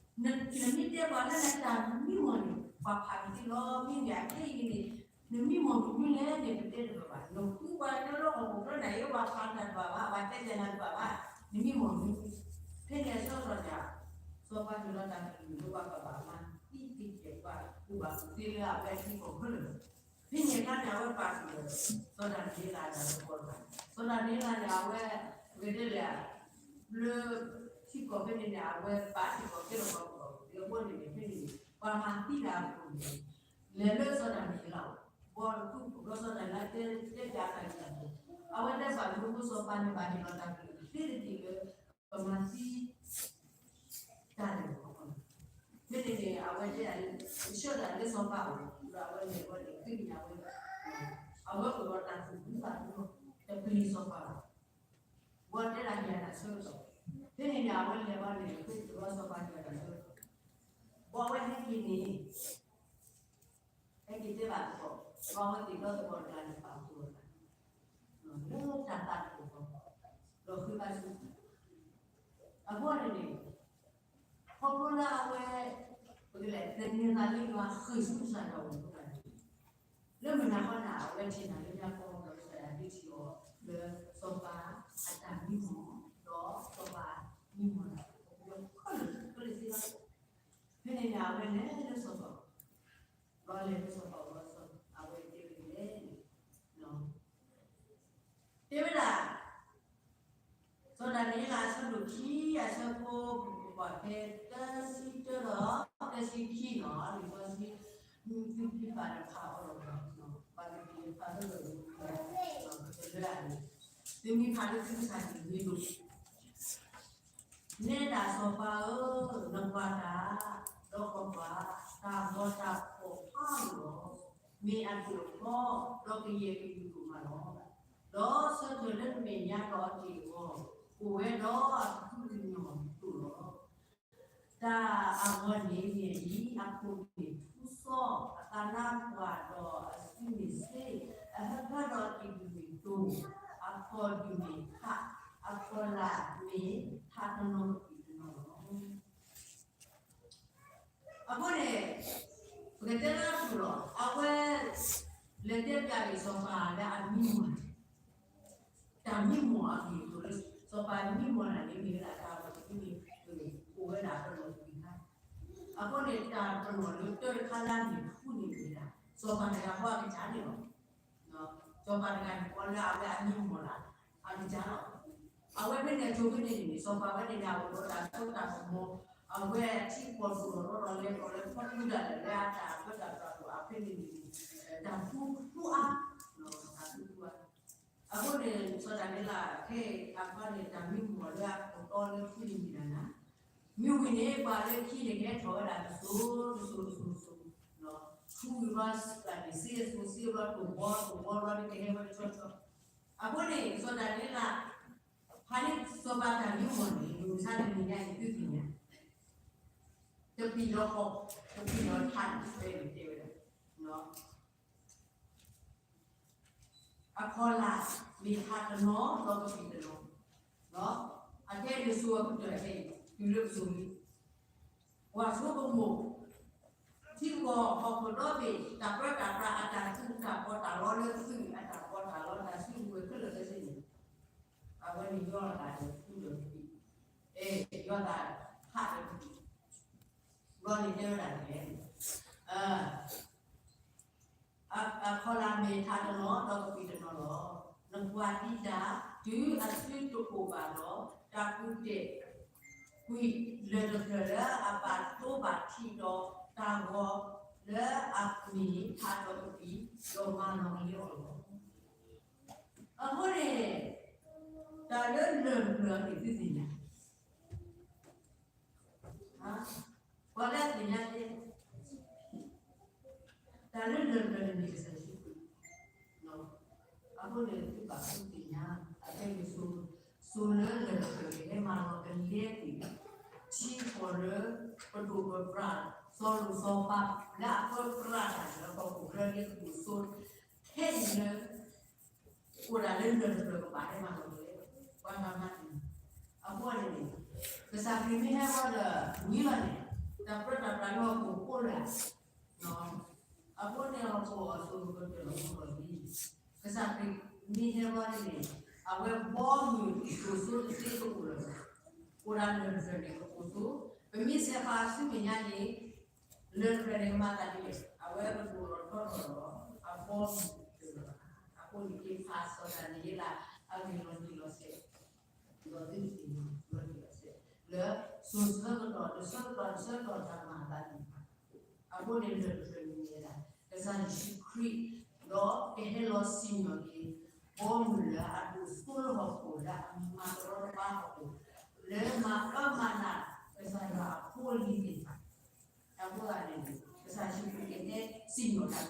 နမ့ၢ်တဲပှၤလၢနတၢ်မံမီၢ်န့ၣ် ပှၤဖးကသ့လီၤ. မ့မ့ၢ်အခဲအံၤန့ၣ် နမံမီၢ်မနုၤလဲၣ်န့ၣ် ပတဲတဘၣ်ဘၣ်. နဃုပှၤလၢလၢဟီၣ်ခိၣ်ချၢန့ၣ် ယဲပှၤဖးနၤတဘၣ်ဘၣ်, ပှၤတဲပၠးနၤတဘၣ်ဘၣ်, နမံမီၢ်မနုၤ. ဖဲန့ၣ်အဆၢကတီၢ်န့ၣ် စီၤပၤဟ့ၣ်လီၤတၢ်ကလုၢ်လၢပှၤကဘၣ်မၤသံသ့ၣ်ကဲၣ် ပှၤကူၣ်ဘၣ်ကူၣ်သ့လၢအဝဲထံကီၢ်ဖဲလၢာ်. ဖဲန့ၣ်အခါန့ၣ် အဝဲပာ်ဃုာ်ဒီး စီၤဒၤနံးယ့လးအတၢ်ကပီၤတဖၣ်, စီၤဒၤနံးယ့လးန့ၣ် အဝဲ ပကတဲလဲၣ် လၢထံကီၢ်ဖဲန့ၣ်န့ၣ် အဝဲပာ်ထံကီၢ်ကဲထီၣ်ပှၤကူၣ်ဘၣ်ကူၣ်သ့အဃိန့ၣ်န့ၣ် ဖဲန့ၣ်န့ၣ် ပှၤမၤသံတၢ်အပူၤန့ၣ် လဲၤလၢစီၤဒၤနံးယ့လးအအိၣ်, ဘီတဖု ဒီးစီၤဒၤနံးယ့လးတဲ တဲပၠးတၢ်ဂ့ၢ်တၢ်ကျိၤ, အဝဲတဲဘၣ်မနုၤအဃိ စီၤပၤန့ၣ်ဘၣ်ဟ့ၣ်လီၤတၢ်ကလုၢ်သ့တက့ၢ်လၢ ပမၤသံ တၢ်န့ၣ်လီၤ. ဖဲန့ၣ်န့ၣ် အဝဲတဲဒၣ် ဆှၢတၢ်လၢစီၤပၤအအိၣ် ဒီးအဝဲလဲၤဝဲန့ၣ် ဃ့ကညးဝဲ, အဝဲအိၣ်ဒီးတၢ်သူၣ်ဒူသးဒူလီၤ, တပျံၤစီၤပၤဘၣ်. ဘီတဲဒၣ်ဟ့ၣ်အတၢ်ဆၢကတီၢ်, ဖဲန့ၣ်န့ၣ် အဝဲလဲၤဝဲန့ၣ် ဃ့ကညးဝဲစီၤပၤဟ့ၣ်အတၢ်ဆၢကတီၢ်, ဘီအဝဲဟဲက့ၤန့ၣ် ဟဲက့ၤတဲဘၣ်သကိး, ဘီအဝဲသ့ၣ်ဒီသကိးတဂၤန့ၣ် ပာ်ဖှိၣ်အသး လၢတၢ်သးတအိၣ်ဃီ, ဒီးဃ့ဘါထုကဖၣ်, အဃိန့ၣ်န့ၣ် ခီဖျိလၢအဝဲ ပကလဲၤသန့ၤသးလၢယွၤဃ့ၢ်ဆူကစၢ်ယွၤအအိၣ်တဖၣ်န့ၣ်, လၢမုၢ်နၤခီန့ၣ် အဝဲထံၣ်နၢ်လၢညါကီဒီးကစၢ်ယွၤဒုးထံၣ်အီၤ လၢစီၤပၤအတၢ်မံမီၢ်, ဒီးစီၤပၤမံမီၢ်တၢ် ခဲလၢာ်ခဲဆ့လီၤ. ဖဲန့ၣ်န့ၣ် အဝဲလဲၤလၢစီၤပၤ ဘီလဲၤလၢစီၤပၤအအိၣ်လီၤ, အဝဲတဲဝဲဒ်လဲၣ်န့ၣ်, တဲဝဲဒၣ် စီၤဒၤနံးယ့လးအဆၢဒိၣ်ခံ အဆၢဖိ ပကကွၢ်ဖဲသၢဆံတၢဒီး သၢဆံခံန့ၣ်, လံာ်စီဆှံ သုဖးဒီးဖးအီၤလီၤ, ဘၣ်သ့ၣ်သ့ၣ်ဖးလၢလီၤ, ပကလၢအန့ၣ် သုမ့ၢ်ဖးလၢသုကစၢ်န့ၣ်မ့ၢ်ဒိၣ် နဲဒၣ်စီၤပၤဧၢ, နကွၢ်တၢ်, ဒီးကွၢ်ကွၢ်, တၢ်ဂီၤတၢ်ဖှီၣ်ဖးဒိၣ်လီၤ, မ့ၢ်အဒိၣ်အထီ, ဒီးကယဲၢ်ကဒုၣ်ဒိၣ်မးလီၤ. ဒီးဆၢထၢၣ်လၢနမဲာ်ညါဒီးအက့ၢ်အဂီၤ, အိၣ်ဝဲဒီးအကဟုကညီၢ်ဒိၣ်လီၤ. တၢ်အဂီၤန့ၣ်မ့ၢ်အအံၤ, အခိၣ်မ့ၢ်ထူစီ, အသးနါပှၢ်ဒီးအစုမ့ၢ်စ့, အဟၢဖၢဒီးအကံၢ်ဒုၣ်မ့ၢ်တိၢ်, အဖီၣ်ဒုၣ်မ့ၢ်ထး, အဖီၣ်လၢ်မ့ၢ်ထးတနီၤကပံာ်တနီၤလီၤ. အဃိန့ၣ် ပကတဲလၢအပူၤလီၤ, အဝဲ လဲၤတဲပၠးက့ၤစီၤပၤလၢအမံမီၢ်န့ၣ်, တၢ်မံမီၢ်အဂ့ၢ်အကျိၤလၢ စီၤပၤမံမီၢ်တၢ်န့ၣ် မ့ၢ်ဝဲဒၣ်တၢ်ဂီၤတမံၤန့ၣ် အိၣ်ဝဲဒၣ်တနီၤတပံာ်ခါ, အဃိန့ၣ် တၢ်တနီၤလၢတၢတခါလၢအမ့ၢ်ထူန့ၣ်မ့ၢ်ဒၣ် စီၤပၤတဂၤဃီအကစၢ်န့ၣ်လီၤ. စီၤပၤတဂၤန့ၣ် ပှၤလၢအဝဲအမံမီၢ်ဒၣ် အကစၢ်လီၤ. အဝဲဖဲန့ၣ်အစိၤဖဲန့ၣ်န့ၣ် စီၤပၤဝဲန့ၣ်န့ၣ် အအိၣ်ဒီးတၢ်စိတၢ်ကမီၤ, အဝဲထံကီၢ်တအိၣ်ဒီးလီၤ လဲၤဒီးလၢဖီကူဒၣ်လဲာ်လၢအတၢ်အၢတၢ်သီအဖဲန့ၣ်န့ၣ် တၢ်သူသူအါ, တၢ်သူသူအါ. အဃိန့ၣ် စီၤဒၤနံးယ့လး ခဲအံၤအခါန့ၣ် တၢ်မံမီၢ်လၢအကတီလၢထူန့ၣ်မ့ၢ်ဒၣ်နၤ, မ့ၢ်ဝံၤန့ၣ် ပှၤလၢခံန့ၣ် ကဟဲထီၣ်ဝဲဒၣ်တစိၤတစိၤတစိၤတစိၤ, ထူဝံၤဘျီ စ့အစိၤ စ့ဘျီ တိၢ်ဘီ တိၢ်ဘီဘျီ တကဟဲဝဲတဆီဆီ. အဃိန့ၣ် စီၤဒၤနံးယ့လး ဖဲန့ၣ်စီၤပၤတၢ်မံမီၢ်န့ၣ် မုၢ်မဆါတနံၤညါအံၤ သုသ့ၣ်ညါ တပံာ်လီၤဃီ, တပံာ်လီၤထးန့ၣ် တဲဝဲဒၣ်, အခီၣ်လၢ်မ့ၢ်ထးတနီၤ ဒီးကပံာ်တနီၤ, အကဲဒ်စိၤအကတၢၢ်န့ၣ် တုၤလၢကစိၤလံ, ပှၤဆိကမိၣ် ထံကီၢ်ဟီၣ်ခိၣ်ဒီဘ့ၣ် တၢ်ပြၢတၢ်ပြးအတၢ်သူၣ်တၢ်ပီးတၢ်လီလၢသုး အတၢ်ပီးတၢ်လီ တၢ်စုကဝဲၤခဲလၢာ်ခဲဆ့န့ၣ် အဝဲန့ၣ်ယီၤသးဒီးထူဒီးကပံာ်, အဲ ယီၤသးထးဒီးကပံာ်, ဘျီန့ၣ်တဲဝဲဒၣ်န့ၣ် အခီၣ်လၢ်မ့ၢ်ထးတနီၤ ဒီးကပံာ်တနီၤလီၤ. နကွၢ်တံာ်တာ် တုၤအစုတအိၣ်ဘၣ်ဒီး တၢ်ကူၣ်တဲာ်ကွံာ်လၢၢ်တဖျၢၣ်လၢအဘၣ်သိဘၣ်ထံးဒီးတၢ်ဂီၤလၢအမ့ၢ်ထးဒီးကပံာ် ဒီးမၤလီၤကလံအီၤလီၤ. အဃိန့ၣ် တၢ်လၢလၢၢ်တဖျၢၣ်န့ၣ် သုသ့ၣ်ညါ ပှၤလၢအသ့ၣ်ညါသ့ တၢ်လၢလၢၢ်တဖျၢၣ်န့ၣ်မ့ၢ်ကစၢ်ယ့ၣ်ၡူးခရံာ်, အဃိန့ၣ် သုဘၣ်သ့ၣ်ညါ အခဲအံၤ စိၤလၢလၢၢ်တဖျၢၣ်န့ၣ် ဟဲမၤလီၤကလံ ကဟဲက့ၤ ထံကီၢ်လၢ ပဒိၣ်ပပှၢ် စီၤလိၣ်စီၤပၤ လၢအပၢပြးတၢ်လၢဟီၣ်ခိၣ်ချၢန့ၣ် ကတိၤဆိ ခဲအံၤလၢ အိၣ်ဒၣ်လၢလၢၢ်တဖျၢၣ်ကဘၣ်ဟဲမၤလီၤကလဲ ပှၤမၤမၤတံၢ် အဃိန့ၣ် ကစၢ်ခရံာ်မ့ၢ်ဟဲဘၣ်ဒီး ဝံၤလီၤန့ၣ် တၢ်ပြၢတၢ်ပြးလၢဟီၣ်ခိၣ်အိၣ်လၢ အဃိန့ၣ် ဟီၣ်ခိၣ်အစိၤကတၢၢ်လီၤမၢ်လီၤလံ ကစၢ်ခရံာ်မ့ၢ်ဟဲဘၣ်န့ၣ် အဝဲဘီမုၢ်ဒိၣ်စိတသ့ကအိၣ်လၢၤဘၣ်. အိၣ်ဒၣ်လၢၢ်တဖျၢၣ်န့ၣ် ကအိၣ်ဆိ ပမ့ၢ်ဆဲးဖးဆူမဲာ်ညါန့ၣ် လၢၢ်တဖျၢၣ်န့ၣ် ကမၤသးဒ်လဲၣ် အဝဲကဒိၣ်ထီၣ်ထီထီၣ်ဒီး အဘီမုၢ်တအိၣ်လၢၤဘၣ်. အဃိန့ၣ် က့ၤဖးစီၤဒၤနံးယ့လး အဂ့ၢ်လီၤတံၢ်လီၤဆဲး ဒီးသုတသ့ၣ်ညါလီၤတံၢ်လီၤဆဲး လၢစိၤဆၢကတီၢ် တဆၢကတီၢ် တဆၢကတီၢ်တၢ်မၤအသးသ့ၣ်တဖၣ် အဃိန့ၣ်လၢၢ်တဖျၢၣ်န့ၣ်မ့ၢ်ဝဲဒၣ် ကစၢ်ယ့ၣ်ၡူးခရံာ် ဒီးကဟဲလီၤစံၣ်ညီၣ်က့ၤ ဘီမုၢ်လၢအဒိၣ်စိလၢဟီၣ်ခိၣ် လၢအမၤကရီတပါဟီၣ်ခိၣ် လၢမၤအၢမၤနး ကစၢ်ယွၤအဖိအလံၤသ့ၣ်တဖၣ် အဃိသတးန့ၣ် ကစၢ်ယ့ၣ်ၡူးခရံာ်ကဟဲစံၣ်ညီၣ်တၢ်ကစၢ် အ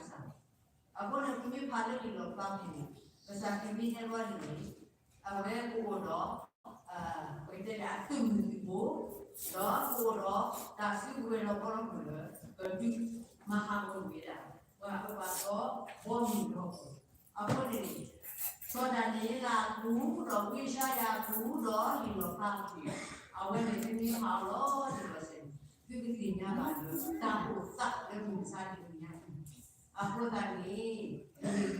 ဃိန့ၣ် ပမ့ၢ်ဖးလၢလံာ်လီၤဖျါဖဲန့ၣ် ကစၢ်ခရံာ်မ့ၢ်ဟဲဘၣ်န့ၣ် အဝဲကအိၣ်ဒီး ပကတဲလၢအသုးမုၢ်သံၣ်ဘိ ဒီးကအိၣ်ဒီးတၢ်စုကဝဲၤလီၤကီလီၤမုၢ်လၢ ပဒုးမၤဟးဂီၤကွံာ်ဝဲဒၣ် ပှၤအၢပှၤသီ ဘီမုၢ်လၢဟီၣ်ခိၣ် အဃိန့ၣ် စီၤဒၤနံးယ့လးအပူၤ ဒီးဝံယၡါယၤအပူၤ ဒီးလံာ်လီၤဖျါအပူၤ အဝဲန့ၣ်သုမ့ၢ်ဖးအီၤလီၤတံၢ်လီၤဆဲးန့ၣ် သုကသ့ၣ်ညါဘၣ်လၢ တၢ်အိၣ်သးလၢမုၢ်မဆါတနံၤညါအံၤ အဃိသတးန့ၣ် ပမ့ၢ်ဂံၢ်ဘါသု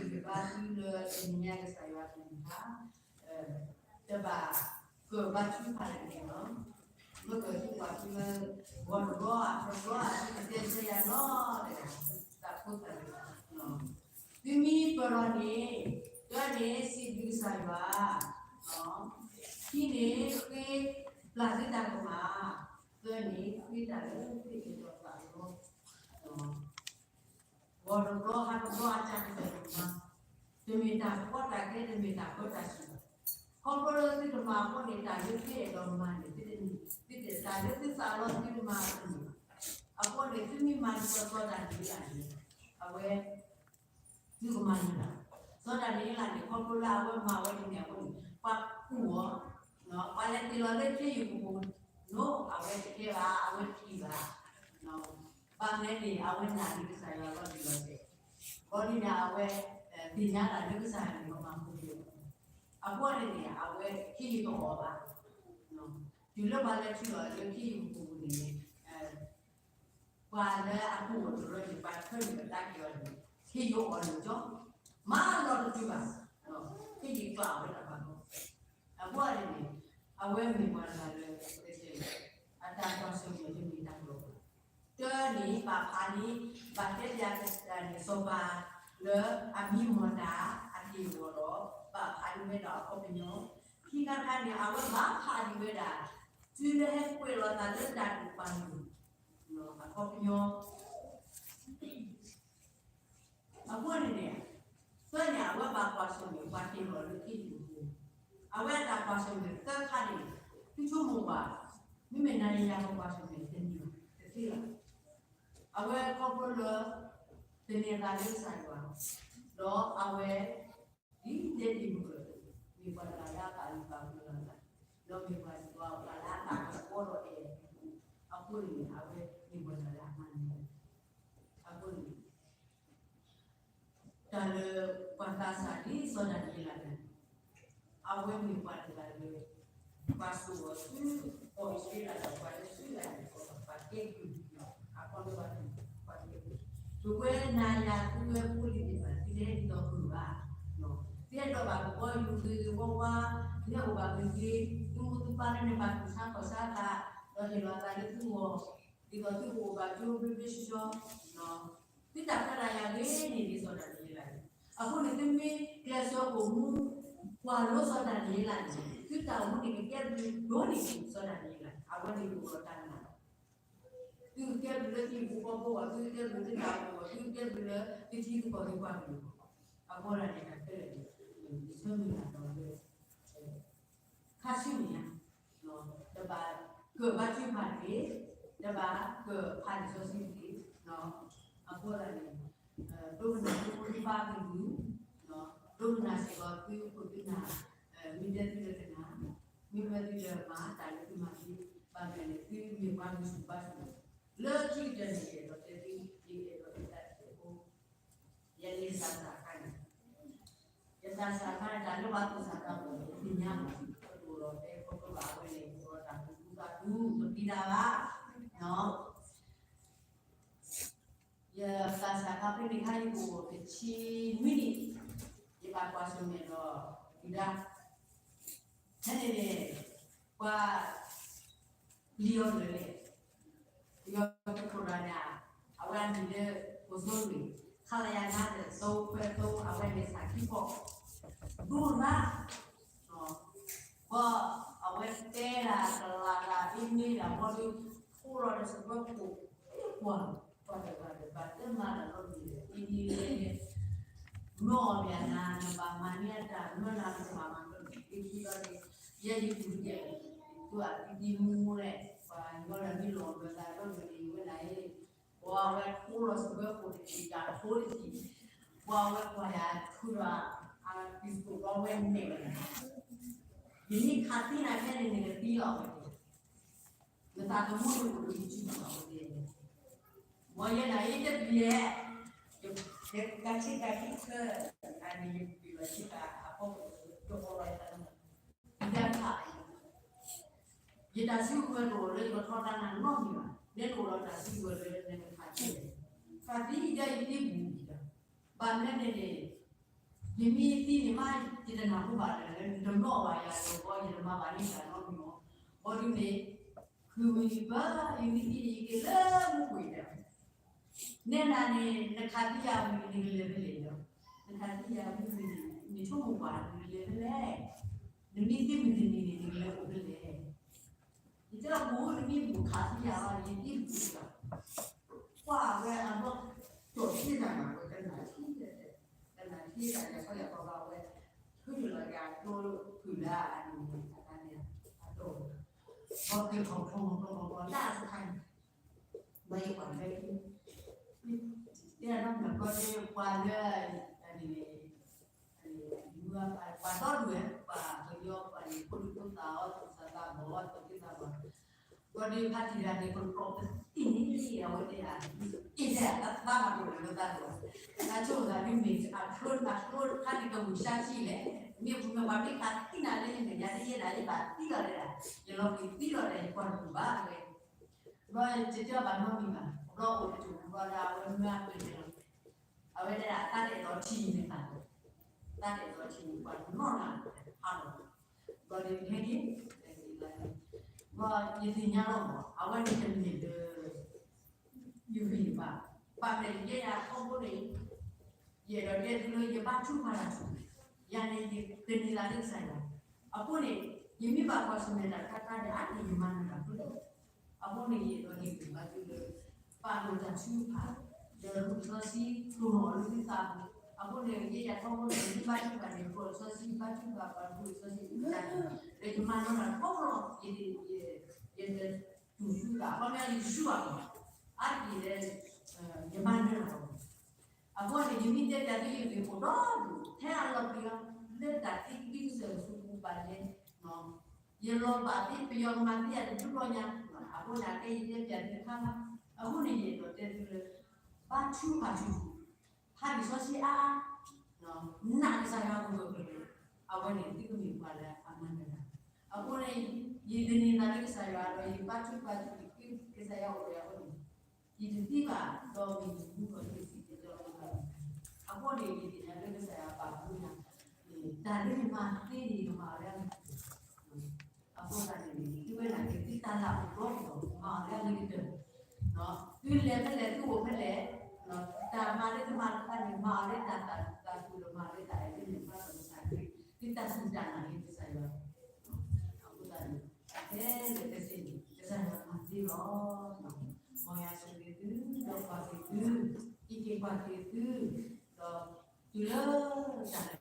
လၢတနံၤညါကစၢ်ယွၤအကလုၢ်ကထါ တဘၣ်ကၢၢ်ဘါထုကဖၣ်လၢၤန့ၣ်လီၤ. မ့ၢ်ကၢၢ်သုပှၤသုလၢ ဂီၤတဘျီ အတဘျီ သုကတဲဆၢယၤနီတဂၤ သးဖိသးလံၤ သုမ့ၢ်ပၢၢ်လီၤန့ၣ် တၢန့ၣ်စံးဘျုးကစၢ်ယွၤ ခံန့ၣ် ဃ့ပျၢ်သုတၢ်ကမၣ် သၢန့ၣ် ဃ့တၢ်လၢသုအဲၣ်ဒိးသးလီ ဂီၤတဘျီ ဟါတဘျီ အတၢ်ကစီၣ်တမံၤ တမ့ၢ်တၢ်ကီတၢ်ခဲ တမ့ၢ်တၢ်ပၢတၢ်ဆှၢဘၣ်. ခီဖျိလၢသုတမၤအဃိန့ၣ် တၢ်လၢသုအဲၣ်ဒိးမၤန့ၣ် သုတမၤ, တၢ်လၢသုသးလီသုတမၤတမံၤဘၣ်. အဃိန့ၣ် သုမ့ၢ်မၤဒ်သိးစီၤဒၤနံးယ့လးန့ၣ် အဝဲ သုကမၤန့ၢ်ဘၣ်. စီၤဒၤနံးယ့လးန့ၣ် ခီဖျိလၢအဝဲမၤဝဲဒ်န့ၣ်အဃိန့ၣ် ပှၤကူၣ်အီၤ, ပှၤလဲၤတ့ၢ်လီၤလၢခ့ယုၢ်ကပူၤ, အဝဲတကဲဘၣ်, အဝဲတထံၣ်ဘၣ်, ဘၣ်မနုၤလဲၣ်န့ၣ် အဝဲနာ်လံကစၢ်ယွၤလီၤတံၢ်လီၤဆဲး, ဘၣ်ဆၣ်န့ၣ် အဝဲ သ့ၣ်ညါတၢ်လၢကစၢ်ယွၤန့ၣ် မၤမၤဖိလံ, အဃိန့ၣ်န့ၣ် အဝဲခ့ယုၢ်တအိၣ်ဘၣ်, တုၤလၢပှၤလဲၤထံၣ်လီၤလၢခ့ယုၢ်ကပူၤန့ၣ် ပှၤလၢအကူၣ်အီၤတရၢန့ၣ် ပှၤထၢနုာ်အသးက့ၤအီၤန့ၣ် ခ့ယုၢ်အီၣ်လၢာ်ကၠီ, မၤလီၤတတုၤဘၣ်, ခ့ယုၢ်ကျးဝဲဒၣ်ဘၣ်လီၤ. အဃိန့ၣ်န့ၣ် အဝဲမ့ၢ်ပှၤတဂၤလၢ အတၢ်ကွၢ်ဆၢၣ်မဲာ်တမ့ၢ်တၢ်ကလီဘၣ်. တၢန့ၣ် ဘၣ်ဖးန့ၣ် ဘၣ်တဲပၠးကစၢ်န့ၣ် စီၤပၤလၢအမံမီၢ်တၢ် အက့ၢ်အဂီၤဒီး ဘၣ်ဖးန့ၢ်ဝဲဒၣ်အခီပညီ, ခံခါခါန့ၣ် အဝဲဘၣ်ဖးန့ၢ်ဝဲဒၣ် တုၤလၢဟဲကွဲးလီၤသးလၢတၢ်ဒုးပာ်လုၢ် အခီပညီ အဃိန့ၣ်န့ၣ် သၢန့ၣ် အဝဲဘၣ်ကွၢ်ဆၢၣ်မဲာ်ပှၤတ့ၢ်လီၤလၢခ့ယုၢ်အပူၤ, အဝဲအတၢ်ကွၢ်ဆၢၣ်မဲာ်သၢခါန့ၣ် သုဆိကမိၣ်ဘၣ်, မ့မ့ၢ်နၤယၤပကွၢ်ဆၢၣ်မဲာ်တန့ၢ်တသ့ဘၣ်. အဝဲခီဖျိလၢ သန့ၤအသးလၢကစၢ်ယွၤ, ဒီးအဝဲ ဒ်လဲၣ်ဒ်လဲၣ်မ့ၢ် မ့ၢ်ပှၤတဂၤလၢအဘၣ်ယိၣ်ဘၣ်ဘှီလိာ်သး, ဒီးမ့ၢ်ပှၤတဂၤလၢအဘၣ်ကပီၤဒီးအဲၣ်အပူၤ, အဃိန့ၣ် အဝဲမ့ၢ်ပှၤတဂၤလၢအမၤန့ၢ်, အဃိန့ၣ် တၢ်လၢပှၤသးစၢ်ဒ်စီၤဒၤနံးယ့လးန့ၣ် အဝဲမ့ၢ်ပှၤတဂၤလၢ ပှၤစိာ်အီၤဆူ ကီၢ်အံၣ်စရ့လးဒီးပှၤလၢဆူယၤန့ၣ် ပှၤကဲကုၢ်, အခီပညီ ပှၤကဲကုၢ်, ပဝဲနၤယၤသုဝဲဖိလံၤသ့ၣ်တဖၣ် သုတဟဲဒ်သိးကုၢ်ဘၣ်, သုဟဲဒိးဘၣ်ကဘီယူၤဂ့ၤဂ့ၤဝါဝါ, သုဟဲအိၣ်ဘၣ်ဂ့ၤဂ့ၤ, သုမိၢ်သုပၢ်လၢန့ၣ်ဘၣ်သူၣ်ဆါခီၣ်ဆါသး, ဒီးဟ့ၣ်လီၤသးလၢသုဂီၢ်, ဒ်သိးသုကအိၣ်ဘၣ်ကၠိဘျ့ဘျ့ဆှီဆှီ သုတၢ်ခွဲးတၢ်ယာ်ဂ့ၤန့ၢ်ဒ်စီၤဒၤနံးယ့လးန့ၣ်, အဃိန့ၣ် သုမ့ၢ်ကျဲးစၢးအိၣ်မူ ကွၢ်လိစီၤဒၤနံးယ့လးန့ၣ် သုတၢ်အိၣ်မူန့ၣ်ကကဲဘျုးဒိၣ်န့ၢ်စီၤဒၤနံးယ့လး, အဝဲန့ၣ်အိၣ်ဒီးတၢ်နာ်, သုကကဲဘျုးလၢသုဟံၣ်ဖိဃီဖိအဂီၢ်, သုကကဲဘျုးလၢသုတၢ်အိၣ်အဂီၢ်, သုကကဲဘျုးလၢသုထံသုကီၢ်သုပှၤကလုာ်အဂီၢ်, အဃိသတးန့ၣ် တၢ်ခဲလၢာ်န့ၣ် ယဆၢမုၢ်လၢ်ဒီးလၢ ခါဆူမဲာ်ညါ တဘၣ်ကၢၢ်ဘါထုကဖၣ်တဂ့ၤ, တဘၣ်ကၢၢ်ဖးလံာ်စီဆှံတဂ့ၤ, အဃိသတးန့ၣ် ဒိကနၣ်သုမိၢ်သုပၢ်အကလုၢ်, ဒိကနၣ်စ့ၢ်ကီးသုခိၣ်သုနၢ်, မ့ၢ်တဲသုလၢကနၣ်, မ့ၢ်တဲသုလၢမၤတၢ်လၢသုမၤသ့, ယမၤဂံၢ်ဆူၣ်ဘါဆူၣ်, လၢခံကတၢၢ်န့ၣ် ယအဲၣ်ဒိးတဲသု, ယအဲၣ်ဒိးတဲသုတၢ်တခါအံၤ, ယန့ၢ်သးစၢ်အခါန့ၣ်, ယသးစၢ်အခါန့ၣ် တၢ်လၢပှၤသူၣ်စၢ်သးဘီၣ်န့ၣ် ယသ့ၣ်ညါဘၣ်, ပဒိၣ်လီၤတဲခီဖျိဘၣ်အဝဲန့ၣ် ပဒိၣ်တၢ်သူၣ်ဒူသးဒူ ပသံတၢ်ဘၣ်, ယသးစၢ်အခါဖဲန့ၣ်ခါ ယကအိၣ်တဆံနွံနံၣ်, ယဘၣ်ကွၢ်ဆၢၣ်မဲာ်ဒီးဒုၣ်ဒါ, ဖဲန့ၣ်န့ၣ် ပှၤ လံၤအီၤတဂၤန့ၣ်, လံၤအီၤတခိၣ်ဒီးန့ၣ်, အဝဲအမံၤလၢ ဖိသိလွံၢ်, ခလရ ငါးသိသုံးခွဲသုံး, အဝဲန့ၣ်ဆၣ်ခံဖီ, ဒိၣ်မး, ဘၣ်အဝဲတဲဒၣ်ကလၤဒၣ်အ့မ့ၢ်ဒၣ်ဘီဒုး, ဖိလီၤဒီးစပွဲခိၣ်, ကွၢ်, ကွၢ်တဂၤဒီး ဘၣ်တမၤတၢ်လီၤဒုး, အ့မ့ၢ်လၢ နီၢ်အီၣ်ဘၣ်နၤ နဘၣ်မၤန့ၢ်အတၢ်မၢလၢနဘၣ်မၤကလီၤ, အ့မ့ၢ်လီၤန့ၣ်, ယဲယပူၤယဲ, ယသူအသံသံမူမူလဲၣ်, ပှၤညီလၢမ့ၢ်လီၤမၢသးလီၤဒုးန့ၣ် ဝဲဒၣ်အံၤ, ပှၤဝဲဖိလီၤစပွဲခိၣ်တထံၣ် တၢ်ဖိတထံၣ်, ပှၤဝဲကွၢ်ယၤထုဒီး, အပံၤသကိးဘီဝဲနဲၣ်ဝဲ, ယမ့ၢ်ခးသံနၤခဲန့ၣ် နကသံလီၤဝဲ, နသးသမူန့ၣ်အိၣ်လၢယစုပူၤလီၤဝဲ, မ်ယဲဒၣ်အံၤတပျဲၢ်, ယကဆ့ကၤခံဆၢ, အန့ၣ်ယပျံၤလီၤဆ့ကၤအဖီခိၣ် ယအီလီၤယသးသမူ, ယတၢ်ဆူၣ်ဝဲတအိၣ်လၢ ယကထီဒါနၤနီတမံၤဘၣ်, နဲတအိၣ်လၢတၢ်ဆူၣ်ဝဲလၢနကခးသံ, ခးသံယဲယသံပူၤ, ဘၣ်မနုၤလဲၣ်န့ၣ် ယမ့ၢ်သံန့ၣ်မး ယတနၢ်ဟူဘၣ်လၢၤလၢ နတနီၣ်ဘၣ်ယၤဒီး ယတမၤဘၣ်န့ၢ်တၢ်နီတမံၤ, ဘီဒုးန့ၣ်, ဃုမံၤဘၣ် ယမ့ၢ်သံန့ၣ် ယက့ၤလၢမူခိၣ်အံၤဒီး, နဲဒၣ်န့ၣ် နခးသံယၤမုၢ်နံၤ နကလဲၤဖဲလဲၣ်ဒီး, နခးသံယၤမုၢ်နံၤ နဆိကမိၣ်ကွၢ် နကလဲၤဖဲလဲၣ်, နမ့ၢ်သံမုၢ်တနံၤန့ၣ် နကလဲၤအိၣ်ဖဲလဲၣ် ယတဲအီၤ မ့ၢ်နမ့ၢ်ဘူၣ်ခးသံယၤအီၤ ယသံဘူၣ်လီၤ, ကွၢ်ဝဲအနီၢ်ကီၢ်ထံၣ်တၢ်မၤဝဲ ကနၣ်ထံၣ်, ကနၣ်ထံၣ်တၢ် ယၤခီယၤခီဘၣ်ဝဲ, ထုးလီၤယၤကျိဖုၣ်လၢအန့ၣ် အတၢ်န့ၣ်, အတီၢ်, ဘီက့ၤထီၣ်ထီၣ်မီၤထီၣ်မီၤထီၣ် လၢအစခါန့ၣ်, ဘၣ်ယကွၢ်လၢ, တဲအနီၢ်မ့ၢ်ကီၢ်န့ၣ် ပှၤလၢ, အန့ၣ် ပှၤဒီဒူၣ်ဝဲ ပှၤကညီ ပှၤန့ၣ် ဖိဒိၣ်ဖိသၣ်အီၤ သူၣ်စၢ်သးဘီၣ်အီၤ သူၣ်က့သးဘီၣ်, ဘီဒုးဖါတံၢ်တဂၤန့ၣ် ကတြီၢ်ပသံၣ်န့ၣ် အဝဲတဲဒၣ်, အ့ၣ် အသးမၤဒိၣ်လၢသးဒိၣ်, အဆိကမိၣ်သးဒုးမ့ၢ်အချၢ အချၢတခါန့ၣ် ကမုာ်ဆါဆံးလဲၣ်, မ့ၢ်ပှၤမ့ၢ်ခးသံနၤလၢယမဲာ်ညါ တယဲဒၣ် ယဘၣ်သံလီၤတဲဒၣ်, ယလီၤက့ၤသံလီၤဒီး ယကွၢ်တပူၤဘၣ်ဝဲ ဘျီတကၢဘၣ်နီတမံၤဘၣ်, ဘျီအိၣ်တကၠိၣ်ဘျီဒီး အဝဲမၢအပျဲၢ်န့ၣ်လီၤ, အဝဲတဲဒၣ် တၢ်တအဲၣ်ဒိးထံၣ်န့ၣ်သး, တၢ်တအဲၣ်ဒိးထံၣ်န့ၣ် ပှၤတနီၣ်နၤ ဟးလီၤ, ဘျီဒီးဟဲက့ၤ, ဘျီယသ့ၣ်ညါလီၤမး အဝဲန့ၣ်တမ့ၢ်လၢ ယဂံၢ်ဘါ, ဘၣ်မနုၤယဲယၤထီဘိန့ၣ် ယအဲၣ်ဒိးတဲသုလၢယဘါထုကဖၣ်တၢ်ထူၣ်, ယၤန့ၣ် ယသန့ၤသးလၢကစၢ်ယွၤ, အဃိန့ၣ် ယမ့ၢ်ဘၣ်ကွၢ်ဆၢၣ်မဲာ်တၢ်တခါခါန့ၣ် အါန့ၢ်ယမၤနၢၤတၢ်ဖဲလဲၣ်, အဃိန့ၣ် ယအဲၣ်ဒိးဟ့ၣ်ဂံၢ်ဘါသုလၢ ပာ်ဒိၣ်တၢ်ထုကဖၣ်, ဒီးလီၤစီဆှံတိၢ်နီၣ်လၢသုသးပူၤ, အဃိန့ၣ် ယဲယၤထီဘိန့ၣ် ယမ့ၢ်ဘါထုကဖၣ်န့ၣ် ယလီၤစီဆှံဘါထုကဖၣ် ပာ်ဒိၣ်လီၤစီဆှံတၢ်န့ၣ်, ဒီးယမၤနၢၤတၢ်ထီဘိလီၤ, ယ ယတတူၢ်ဆူၣ်ဘၣ်, အခီပညီယတဆူၣ်ဘၣ်မး, အါတက့ၢ်လၢ ယမၤနၢၤတၢ်လီၤ. အဃိန့ၣ် ယမ့ၢ်တဲပၠးသု ယဂ့ၢ်အိၣ်ဒီဒူၣ် ထဲအလီၤပျံၤလီၤ လၢတၢ်သံကွံကစၢၢ်ဆူပူၤဘၣ်လဲၣ်, ယလီၤဘၣ်သ့ ပယီၤကမၤသံယၤတဘျုးဘျီညါ, အဃိန့ၣ် အကဲယတဲပၠးသုတခါဘၣ်, အဃိန့ၣ် ယအဲၣ်ဒိးတဲသုလၢ ဘါထုကဖၣ်ထူၣ်ထူၣ် ဟးဂီၤစီဆှံအါအါ, နာ်ကစၢ်ယွၤကဂၢၢ်ကျၢၤ, အဝဲန့ၣ်သုကမ့ၢ်ပှၤလၢအမၤနၢၤတၢ်, အဃိန့ၣ် ယသန့ၤသးလၢကစၢ်ယွၤဒီး ယဘါထုကဖၣ်ထူၣ်ထူၣ် ကစၢ်ယွၤအိၣ်ဒီးယၤအဃိန့ၣ် ယတသံဘၣ် ဒီးမ့ၢ်ယမူကီၢ်ယစံၣ်တဲၤတဲလီၤမူကီၢ်, အဃိန့ၣ် ယသ့ၣ်ညါလၢကစၢ်ယွၤပာ်မူယၤ, တၢ်လၢယမၤသ့န့ၣ် ယမၤအီၤလၢအဂ့ၤကတၢၢ်, အဃိသတးန့ၣ် သုဝဲဒၣ်န့ၣ် သုတၢ်လၢအအိၣ်ဒီး မၤအီၤလၢအဂ့ၤကတၢၢ်, သုလဲၤဖဲလဲၣ် သုအိၣ်ဖဲလဲၣ်, တၢ်မၤလၢသုမၤတခါန့ၣ် မၤအီၤလၢတၢ်သးစူၤဒီး မၤအီၤလၢတၢ်အဲၣ်သုန့ၣ် ဘၣ်သးစၢ်ခရံာ် သုတၢ်စူၢ်တၢ်နာ်လၢကစၢ်ယွၤ အဃိသတးန့ၣ် ခဲလၢာ်ခဲဆ့န့ၣ် ကစၢ်ယွၤမၤသ့လီၤ. မ်ယွၤဆိၣ်ဂ့ၤသု ဒီးကွၢ်က့ၤသု, ဟံးက့ၤကွၢ်က့ၤသု, ဒီးတုၤလၢတၢ်လၢ